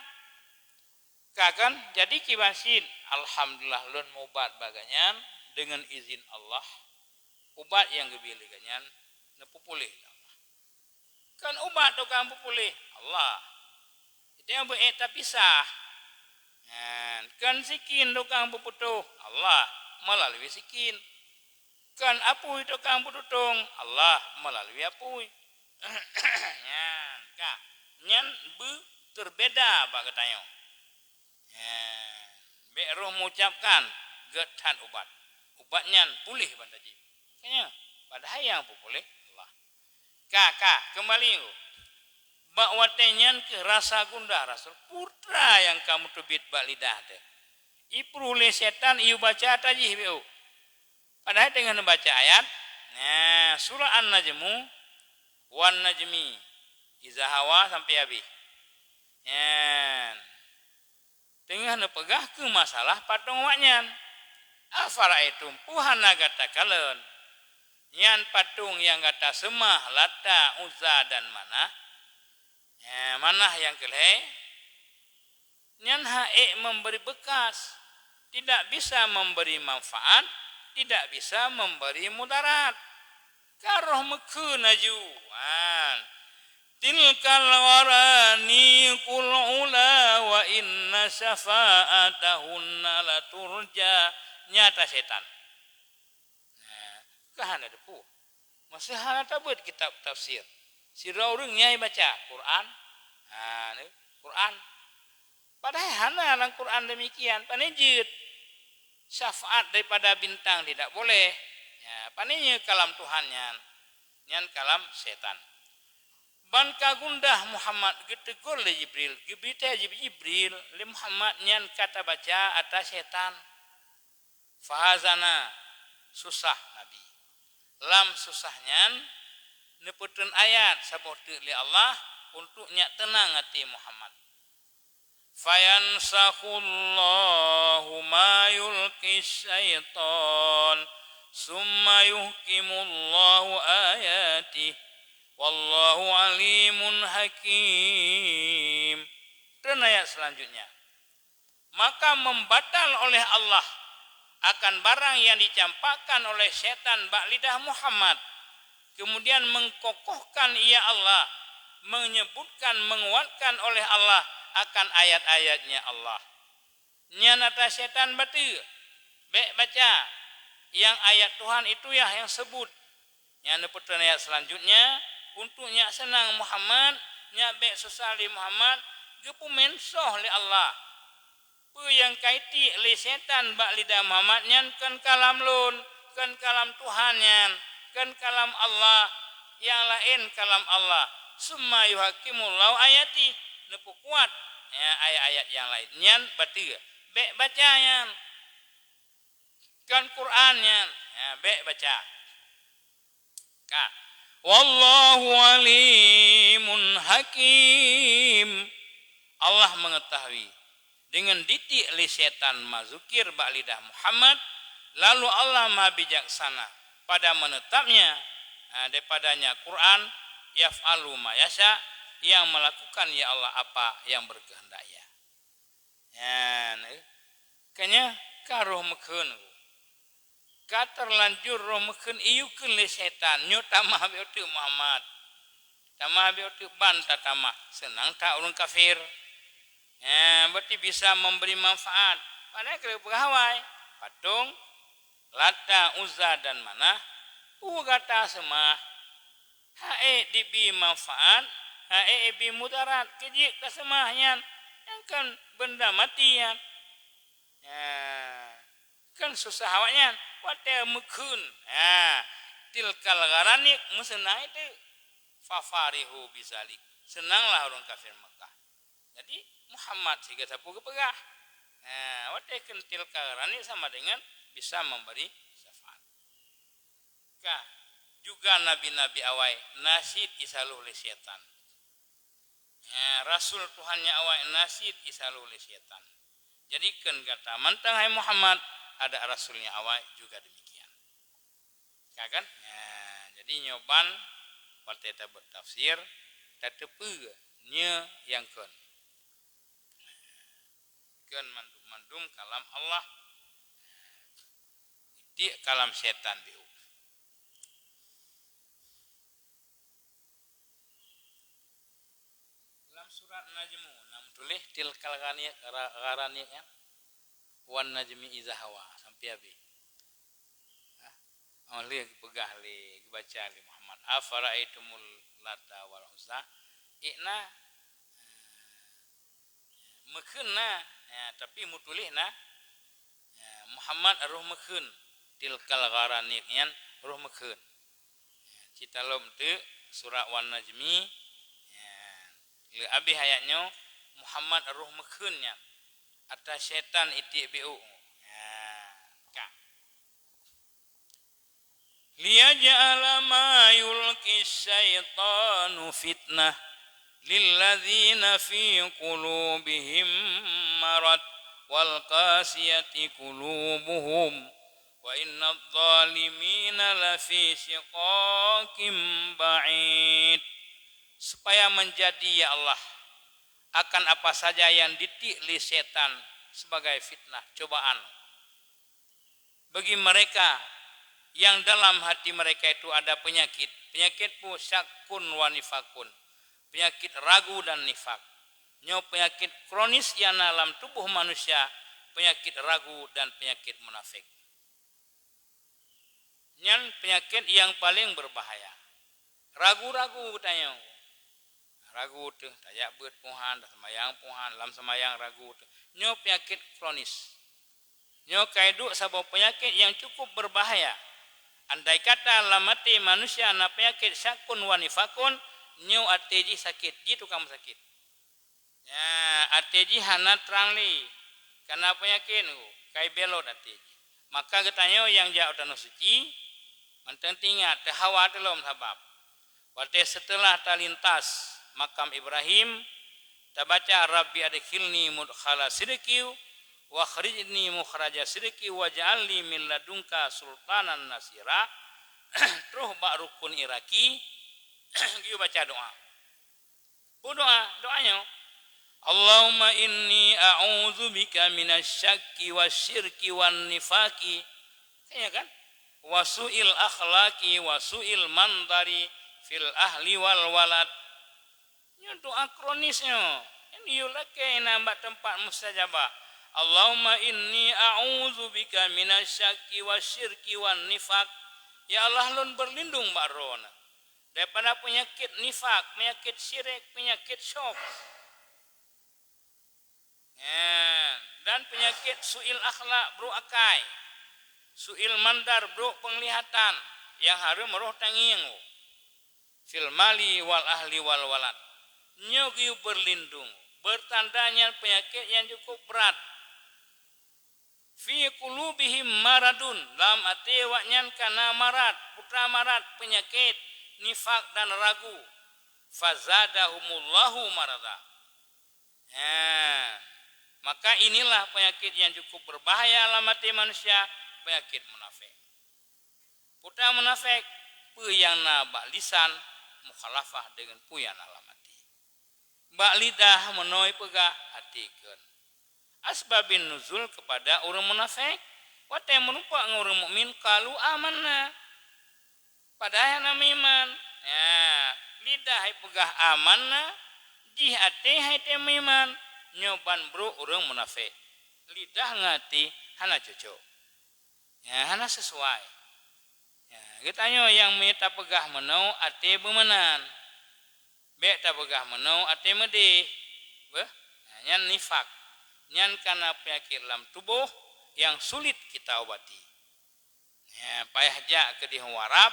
Ka kan? Jadi kiban cit, alhamdulillah lôn mubat bak geuh nyan deungon izin Allah. Ubat nyang geubri lé geuh nyan neupeupuléh lé Allah. Kon ubat tukang peupuléh, Allah. Jadi nyang beuék tapisah. Nyan, kan sikin tukang peuputôh, Allah meulalu sikin. Kan apui tukang peututông, Allah meulalu apui. Nyan, ka. Nyan beu teubeda bak geutanyoe. Nyan, bék roh meuucapkan gét that ubat. Ubat nyan puléh ban tajép. Ka nyan, padahai nyang peupuléh Allah. Ka, ka, keumbali. Bak watée nyan kheueh rasa gundah Rasul, peue nyang ka meuteubiet bak lidah teuh. Ipruh lé setan, iyue baca tajih bék. Padahai teungoh neubaca ayat, nah, surah An-Najmu, "Wan najmi iza hawa," sampai habéh. Nyan. Teungoh neupeugah keu masalah patong awaknyan. "Afara'aitum," peue hana gata kalon, "nyan patong nyang gata seumah, Lata, Uzza dan Manah?" Nyan, Manah nyang keu lhée. Nyan hana ék memberi bekas, tidak bisa memberi manfaat, tidak bisa memberi mudarat. Ka roh meukheun laju. Wan. "Tilkal gharaniqul ula wa inna syafa'atahunna laturja." Nyan ata setan. Nah, ka hana teupeue. Masa hana tabeuet kitab tafsir. Sidroe ureuëng nyang baca Quran. Ha, ni, Quran. Padahai hana lam Quran demikian. Pane jeuet syafaat daripada bintang tidak boleh. Ya, pane nyoe kalam Tuhan nyan. Nyan kalam setan. Ban ka gundah Muhammad geutegur lé Jibril, geubri tée Jibril lé Muhammad nyan ka tabaca ata setan. Fahazana, susah Nabi. Lam susah nyan, neupeutrön ayat saboh teuk lé Allah untuk nyak teunang até Muhammad. "Fayansakhullahu ma yulqi syaitan, summa yuhkimullahu ayatih, wallahu alimun hakim." Dan ayat selanjutnya, maka membatal oleh Allah akan barang yang dicampakkan oleh setan bak lidah Muhammad, kemudian mengkokohkan ia Allah, menyebutkan, menguatkan oleh Allah akan ayat-ayatnya Allah. Nyan ata setan bateue, bék baca, nyang ayat Tuhan itu yah nyang sebut. Nyan neupeutrön ayat selanjutnya, untuk nyak seunang Muhammad, nyak bék susah lé Muhammad, geupeumen soh lé Allah. Peue nyang ka itiek lé setan bak lidah Muhammad nyan kon kalam lôn, kon kalam Tuhan nyan, kon kalam Allah, nyang laén kalam Allah. "Summa yuhakimullahu ayatih," neupeukuat, ya, ayat-ayat nyang laén. Nyan bateue, bék baca nyan. Kon Quran nyan, ya, bék baca. Ka. "Wallahu alimun hakim." Allah mengetahui. Dengan ditiek lé setan mazukir bak lidah Muhammad, lalu Allah Maha Bijaksana pada menetapnya, ha, daripadanya Quran, "Yaf'alu ma yasha," yang melakukan ya Allah apa yang berkehendak Ia. Nyan, eh. Ka nyan, ka roh meukheun. Ka terlanjur roh meukheun iyue kheun lé setan, nyoe tamah bék uteuk Muhammad. Tamah bék uteuk ban tatamah, seunang that ureuëng kafir. Nyan, berarti bisa memberi manfaat. Padahai keu peugah awai, patong, Lata, Uzza dan Manah, peue gata seumah, hana ék jibi manfaat, hana ék jibi mudarat, keu jeuet taseumah nyan, nyang kon beunda maté nyan. Nyan, kon susah awaknyan, watée meukheun, ha, tilkal gharaniq meuseunang itu. Fafarihu bizalik, seunanglah ureuëng kafir Makkah. Jadi, Muhammad sigoe sapeue geupeugah. Ha, watée kheun tilkal gharaniq sama dengan bisa memberi syafaat. Ka, juga nabi-nabi awai na cit isaloh lé setan. Ha, rasul Tuhan nyang awai na cit isaloh lé setan. Jadi, kheun gata mantong, hai Muhammad, adak rasul nyang awai juga demikian. Ka kan? Nah, jadi nyoe ban watée tabeuet tafsir, tateupeue nyoe nyang kon. Kon mandum-mandum kalam Allah. Tiek kalam setan biu. Lam surat Najmu, na meutuléh Tuléh tilkal ghani-, gha-, gharaniq nyan. Wan najmi idza hawa, sampai habéh. Ha? Oh, lé geupeugah lé, geubaca lé Muhammad, "Afara'aitumul Lata wal Uzza?" Ikna, eh, meukheun na, ya, tapi meutuléh na, ya, Muhammad roh meukheun, tilkal gharaniq nyan roh meukheun. Ya, cit lom teuk surat Wan Najmi, ya, lé abéh ayat nyoe, Muhammad roh meukheun nyan, ata syaitan itiek biôk. Ya, ka. Liyaj'ala ma yulqi syaitanu fitnah lilladzina fi qulubihim marad wal qasiyati qulubuhum wa innadh dhalimina lafi syiqaqim ba'id. Supaya menjadi, ya Allah, akan apa saja yang ditiek lé setan sebagai fitnah, cobaan, bagi mereka yang dalam hati mereka itu ada penyakit. Penyakit pu syakkun wa nifakun. Penyakit ragu dan nifak. Nyoe penyakit kronis nyang na lam tuboh manusia, penyakit ragu dan penyakit munafik. Nyan penyakit nyang paleng berbahaya. Ragu-ragu geutanyoe. Ragu teuh, tajak beuet puhan, taseumayang puhan, lam seumayang ragu teuh. Nyoe penyakit kronis. Nyoe ka iduek saboh penyakit nyang cukup berbahaya. Andai kata lam até manusia na penyakit syakkun wa nifakun, nyoe até jih sakét, jih tukang sakét. Nya, até jih hana trang lé, kana penyakét nyoe, kai belot até jih. Maka geutanyoe nyang jak u Tanoh Suci, mantong teuingat, teuhawa teuh lom sabab. Watée seuteulah talintas makam Ibrahim, tabaca, "Rabbi adkhilni mudkhala sidqi wa akhrijni mukhraja sidqi waj'al li min ladunka sultanan nasira," troh bak rukun Iraki, geuyue baca doa. Peue doa? Doa nyoe, "Allahumma inni a'udzubika minasy syakki wasyirki wan nifaqi." Iya kan? "Wa su'il akhlaqi wa su'il mandhari fil ahli wal walad." Nyoe doa kronis nyoe. Nyan yue lakée na bak teumpat mustajabah. "Allahumma inni a'udzubika minasy syakki wasyirki wan nifaq." Ya Allah, lôn beurlindong bak Droeneuh daripada peunyakét nifak, peunyakét syirék, peunyakét syok. Nyan, dan peunyakét su'il akhlak, brok akai. Su'il mandhar, brok peunglihatan, nyang hareuem roh tangieng. Fil mali wal ahli wal walad. Nyoe geuyue beurlindong, beurtanda nyan peunyakét nyang cukup brat. Fi qulubihim maradun, lam até awaknyan kana marat, putra marat, peunyakét, nifak dan ragu. Fazadahumullahu marada. Ha, maka inilah penyakit yang cukup berbahaya lam até manusia, penyakit munafik. Putra munafik, peue nyang na bak lisan mukhalafah deungon peue nyang na lam até. Bak lidah meunoe peugah, até kheun. Asbabin nuzul kepada ureuëng munafik, watée meurumpok ngon ureuëng mukmin, qalu amanna. Padahai hana meuiman. Ya, lidah hai peugah amanna, jih até hai tém meuiman, nyoe ban brok ureuëng munafik. Lidah ngon até hana cocok. Ya, hana sesuai. Ya, geutanyoe nyang mita peugah meunoe até beumeunan. Bék tapeugah meunoe até meudeh. Beuh? Nah, nyan nifak. Nyan kana peunyakét lam tuboh nyang sulit kita ubati. Nah, payah jak keudeh u Arab,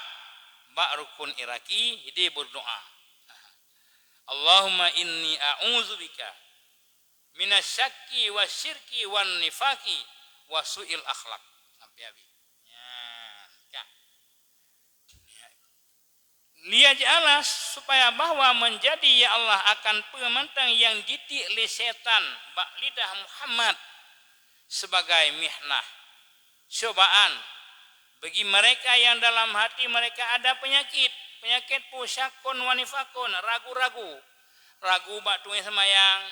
bak rukun Iraki, hideh berdoa. Allahumma inni a'udzubika minasy syakki wasyirki wan nifaqi wa su'il akhlak. Sampai habis. Nyan, ka. Liyaj'ala, supaya bahwa menjadi, ya Allah, akan peue mantong nyang jitiek lé setan bak lidah Muhammad sebagai mihnah, cobaan, bagi mereka yang dalam hati mereka ada penyakit. Penyakit peue? Syakkun wa nifakun, ragu-ragu. Ragu bak tueng seumayang,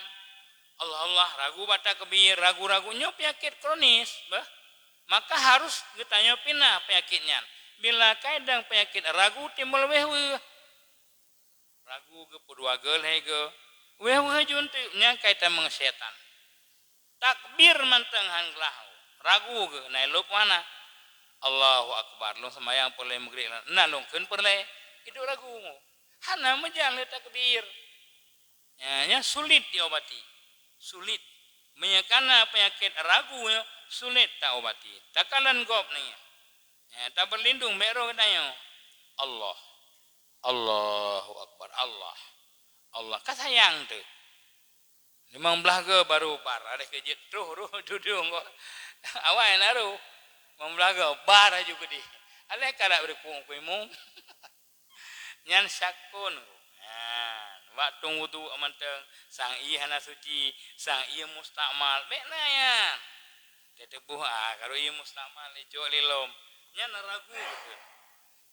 Allah, Allah, ragu bak takbir, ragu-ragu. Nyoe penyakit kronis, beuh. Maka harus geutanyoe pina penyakit nyan. Bila ka idong penyakit ragu timbul wéh-wéh. Ragu geuh, peudua geuh, lhée geuh, Wéh-wéh jeuet teuk nyan kaitan ngon syaitan. Takbir mantong han glah, ragu geuh, na ilop hana. Allahu Akbar, lôn seumayang peureulée meugreb, na lôn kheun peureulée, iduek ragu. Hana meujan lé takbir. Ya, nyan sulit diobati. Sulit. Meunyoe kana peunyakét ragu nyoe, sulit taobati. Takalon gob nyan. Ya, tabeulindong bék roh geutanyoe. Allah. Allahu Akbar. Allah. Allah. Ka sayang teuh. Limong blaih goe baru bar. Aléh keu jeuet troh roh tudong goe. Awai na roh. Limong blaih goe bar laju keudeh. Aléh ka rab reukueng keu imum. Nyan syakun. Nyan, bak tueng wudu mantong, sang ié hana suci, sang ié mustakmal. Bék na nyan. Teutuboh, ah, karu ié mustakmal, icok lé lom. Nyan ragu beutôi.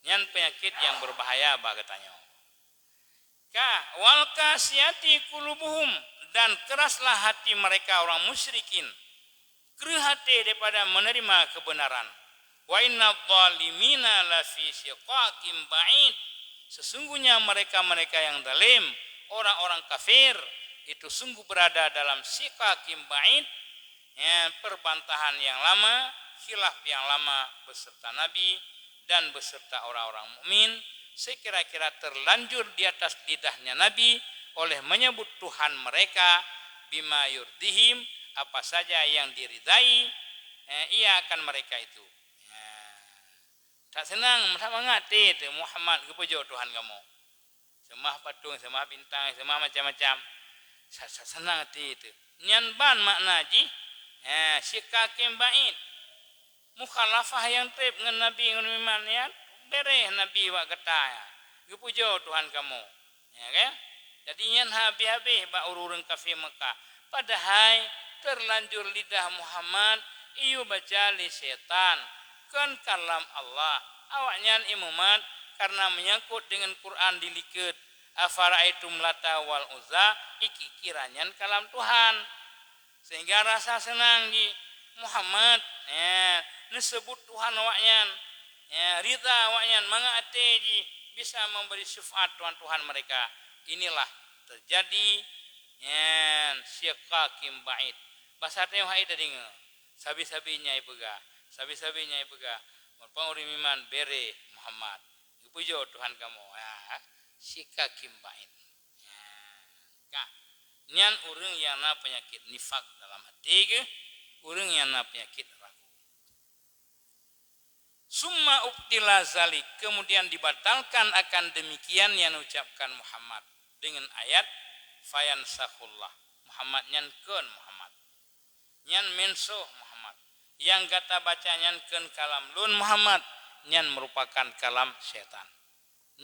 Nyan peunyakét nyang beubahaya bak geutanyoe. Ka, wal qasiyati qulubuhum, dan keraslah hati mereka orang musyrikin. Kreueh até daripada menerima kebenaran. Wa innadh dhalimina lafi shiqaqim ba'id. Sesungguhnya mereka-mereka yang zalim, orang-orang kafir, itu sungguh berada dalam shiqaqim ba'id, ya, perbantahan yang lama, khilaf yang lama beserta Nabi dan beserta orang-orang mukmin, sekira-kira terlanjur di atas lidahnya Nabi oleh menyebut Tuhan mereka, bima yurdihim, apa saja yang diridai, eh, ia akan mereka itu. Ya. Tak senang, tak mangat teuh Muhammad geupujoe Tuhan kamoe. Seumah patong, seumah bintang, seumah macam-macam. Sa-, sa-, senang até teuh. Nyan ban makna jih, ha, shiqaqim ba'id. Mukhalafah nyang treb ngon Nabi ngon iman nyan, beureh Nabi bak gata nyan. Geupujoe Tuhan kamoe. Ya kan? Jadi nyan habéh-habéh bak ureuëng kafé Meukah. Padahai terlanjur lidah Muhammad iyue baca lé syaitan, kon kalam Allah. Awaknyan imumat karena menyangkut dengan Quran dilikot, "Afara'aitum Lata wal Uzza," iki kira nyan kalam Tuhan. Sehingga rasa senang jih Muhammad, ya, neuseubut Tuhan awaknyan, ya, ridha awaknyan, mangat até jih bisa memberi syafaat tuhan-tuhan mereka. Inilah terjadi, ya, shiqaqim ba'id. Basa tanyoe hai tadeungoe. Sabe-sabe nyang ipeugah, sabe-sabe nyang ipeugah, meureumpang ureuëng iman bere Muhammad. Geupujoe Tuhan kamoe, ha, shiqaqim ba'id. Nyan, ka. Nyan ureuëng nyang na peunyakét nifak dalam até geuh, ureuëng nyang na peunyakét ragu. Summa ubtila zalik, kemudian dibatalkan akan demikian yang diucapkan Muhammad dengan ayat, "Fayansakhullah." Muhammad nyan kon Muhammad. Nyan meunsukh Muhammad. Nyang gata baca nyan kon kalam lôn Muhammad, nyan meurupakan kalam syaitan.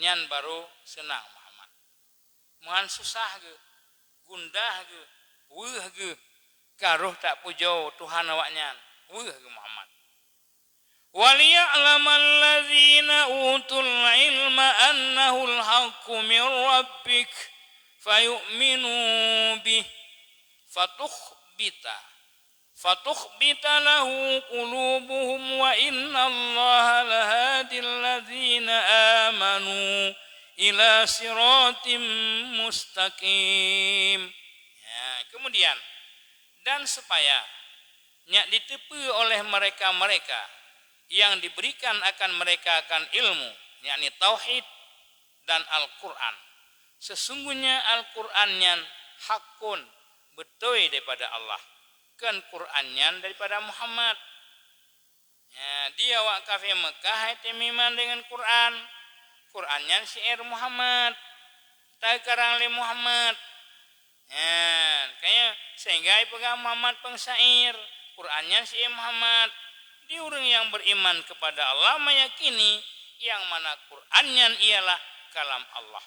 Nyan barô seunang Muhammad. Meuhan susah geuh, gundah geuh, weueh geuh, ka roh tapujoe Tuhan awaknyan, weueh geuh Muhammad. "Waliya'lamal ladzina utul ilma annahul haqqu mir rabbik, fayu'minu bih, fatukhbita, fatukhbita lahu qulubuhum, wa innallaha lahadil ladzina amanu ila siratim mustaqim." Ya, kemudian, dan supaya nyak diteupeu oleh mereka-mereka yang diberikan akan mereka akan ilmu, yakni tauhid dan Al-Quran. Sesungguhnya Al-Quran nyan hakun, beutôi daripada Allah, kon Quran nyan daripada Muhammad. Ya, di awak kafé Meukah hai teumiman deungon Quran. Quran nyan syair Muhammad. Teukarang lé Muhammad. Nyan, kaya sehingga ipeugah Muhammad peungsyair. Quran nyan syair Muhammad. Di ureuëng nyang beriman kepada Allah meyakini yang mana Quran nyan ialah kalam Allah.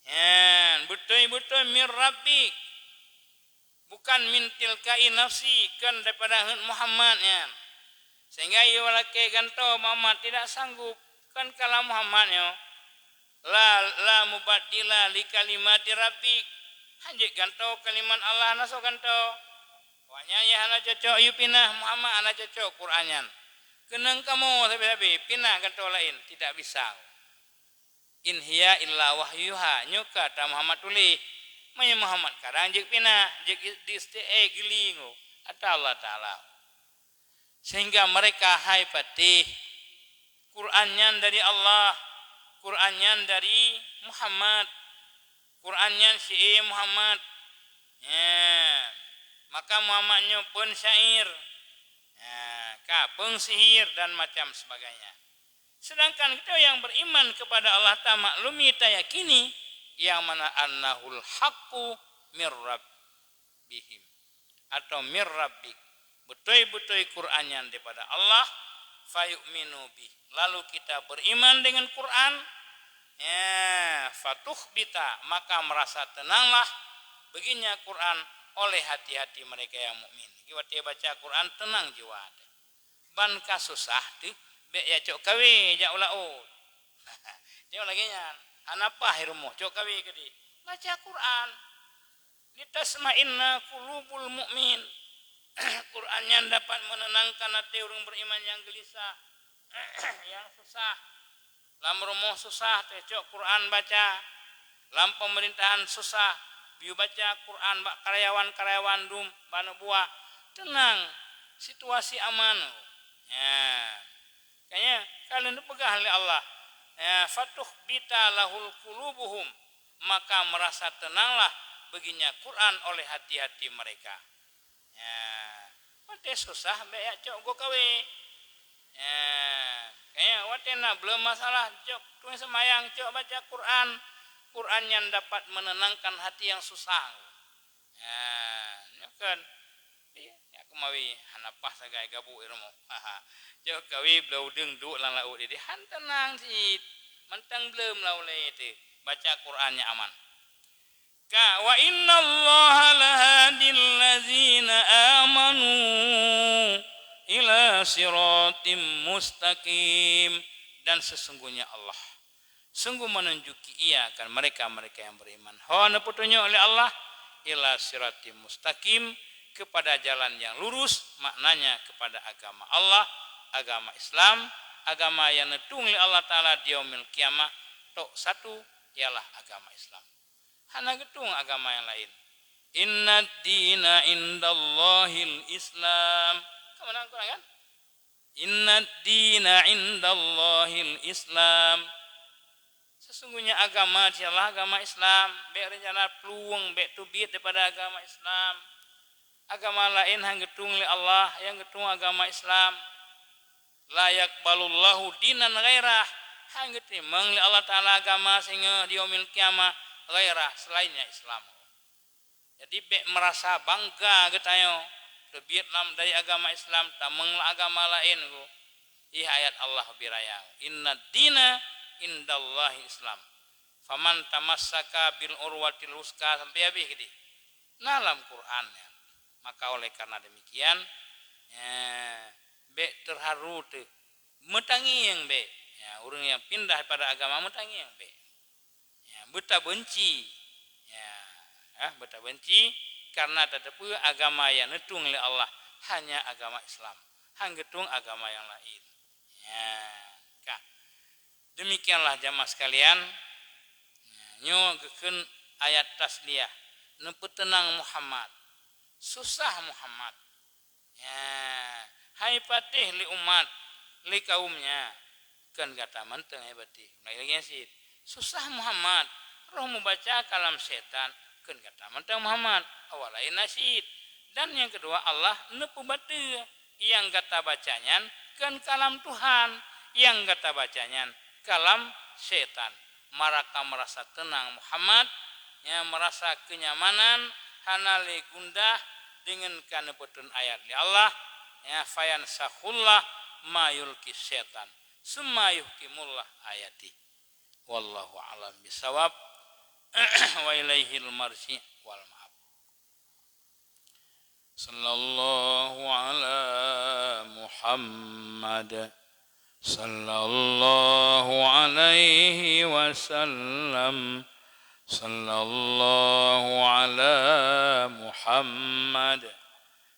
Nyan, beutôi-beutôi mir rabbik. Bukan min tilqai nafsi, kon daripada heuet Muhammad nyan. Sehingga yue lakée gantoe Muhammad tidak sanggup, kon kalam Muhammad nyoe. La, la mubaddila li kalimati rabbik. Hanjeuet gantoe kalimat Allah na soe gantoe. Awaknyan nyang hana cocok yue pinah Muhammad hana cocok Quran nyan. Keunong kamoe sabe-sabe pinah gantoe laén, tidak bisa. "In hiya illa wahyuha," nyoe ka ata Muhammad tuléh. Meunyoe Muhammad karang jeuet pinah, jeuet di-, di-, eh, geulieng, ata Allah Taala. Sehingga mereka hai patéh, Quran nyan dari Allah, Quran nyan dari Muhammad, Quran nyan sié Muhammad. Ya, maka Muhammad nyoe peun syair, ya, ka peun sihir dan macam sebagainya. Sedangkan kita yang beriman kepada Allah, ta maklumi, ta yakini, yang mana annahul haqqu mir rabbihim, atau mir rabbik, beutôi-beutôi Quran nyan daripada Allah, fayu'minu bih, lalu kita beriman dengan Quran, ya, fatukhbita, maka merasa tenanglah baginya Quran oleh hati-hati mereka yang mukmin. Jadi watée baca Quran, tenang jiwa teuh. Ban ka susah teuh, bék ya cok kawé jak u laôt. Nyoe lagée nyan, hana paih rumoh, cok kawé keudeh. Baca Quran. "Litatma'inna qulubul mu'min." Quran nyan dapat menenangkan hati ureuëng beriman yang gelisah, yang susah. Lam rumoh susah, teucok Quran baca. Lam pemerintahan susah, yue baca Quran bak karyawan-karyawan dum, bak aneuk buah. Tenang, situasi aman. Ya. Makanya, ka lheueh neupeugah lé Allah, ya, "Fatukhbita lahul qulubuhum," maka merasa tenanglah baginya Quran oleh hati-hati mereka. Ya, watée susah bék jak cok goe kawé. Ya, kaya watée na bleuem masalah, cok tueng seumayang, cok baca Quran. Quran nyan dapat menenangkan hati yang susah. Ya, nyoe kan. Iya, nyak keumawi hana paih sagai gabuk di rumoh. Cok kawé bloe udeueng duek lam laôt idéh, han teunang cit. Mantong bleuem lam ulée teuh. Baca Quran nyan aman. Ka, "Wa innallaha lahadil ladzina amanu ila siratim mustaqim." Dan sesungguhnya Allah sungguh menunjuki Ia akan mereka-mereka yang beriman. Ho neupeutunyok lé Allah, ila siratim mustaqim, kepada jalan yang lurus, maknanya kepada agama Allah, agama Islam, agama yang neutueng lé Allah Taala di yaumil qiyamah, tok satu, ialah agama Islam. Hana geutueng agama nyang laén. "Innad dina indallahil Islam." Ka meunan Quran kan? "Innad dina indallahil Islam." Sesungguhnya agama di sisi Allah agama Islam. Bék rencana plueng, bék teubiet daripada agama Islam. Agama laén han geutueng lé Allah, nyang geutueng agama Islam. "La yaqbalullahu dinan ghairah." Han geuteurimong lé Allah Taala agama singoh di yaumil qiyamah ghairah, selainnya Islam. Jadi, bék meurasa bangga geutanyoe teubiet lam dari agama Islam, tamong lam agama laén, ku. Ih, ayat Allah beu raya, "Innad dina indallahi Islam. Faman tamassaka bil urwatil wutsqa," sampai habéh keudéh. Na lam Quran nyan. Maka oleh karena demikian, ya, bék terharu teuh. Meutangieng bék. Ya, ureuëng nyang pindah daripada agama meutangieng bék. Ya, beutabenci. Ya, ya, beutabenci karena tateupeue agama nyang neutueng lé Allah hanya agama Islam. Han geutueng agama nyang laén. Ya, ka. Demikianlah jamaah sekalian. Ya, nyoe geukheun ayat tasliyah. Neupeuteunang Muhammad. Susah Muhammad. Ya, hai patéh lé umat, lé kaumnya. Kon gata mantong hai patéh. Ulang lagée nyan cit. Susah Muhammad, roh mubaca kalam syaitan, kon gata mantong Muhammad. Awak laén na cit. Dan nyang keudua, Allah neupeubateue. Nyang gata baca nyan kon kalam Tuhan, nyang gata baca nyan kalam syaitan. Maka meurasa teunang Muhammad, ya, meurasa keunyamanan, hana lé gundah deungon ka neupeutrön ayat lé Allah, ya, "Fayansakhullah ma yulqi syaitan, summa yuhkimullah ayatih. Wallahu a'lam bissawab. Wa ilaihil marji' wal ma'ab." Sallallahu ala Muhammad. Sallallahu alaihi wasallam. Sallallahu ala Muhammad.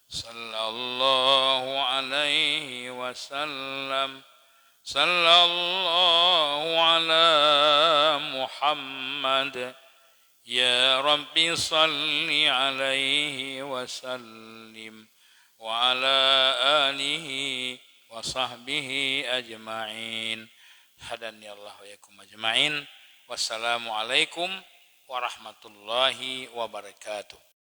Sallallahu alaihi wasallam. Sallallahu ala محمد. يا رب صل عليه وسلم وعلى آله وصحبه أجمعين. هداني الله وإياكم أجمعين. والسلام عليكم ورحمة الله وبركاته.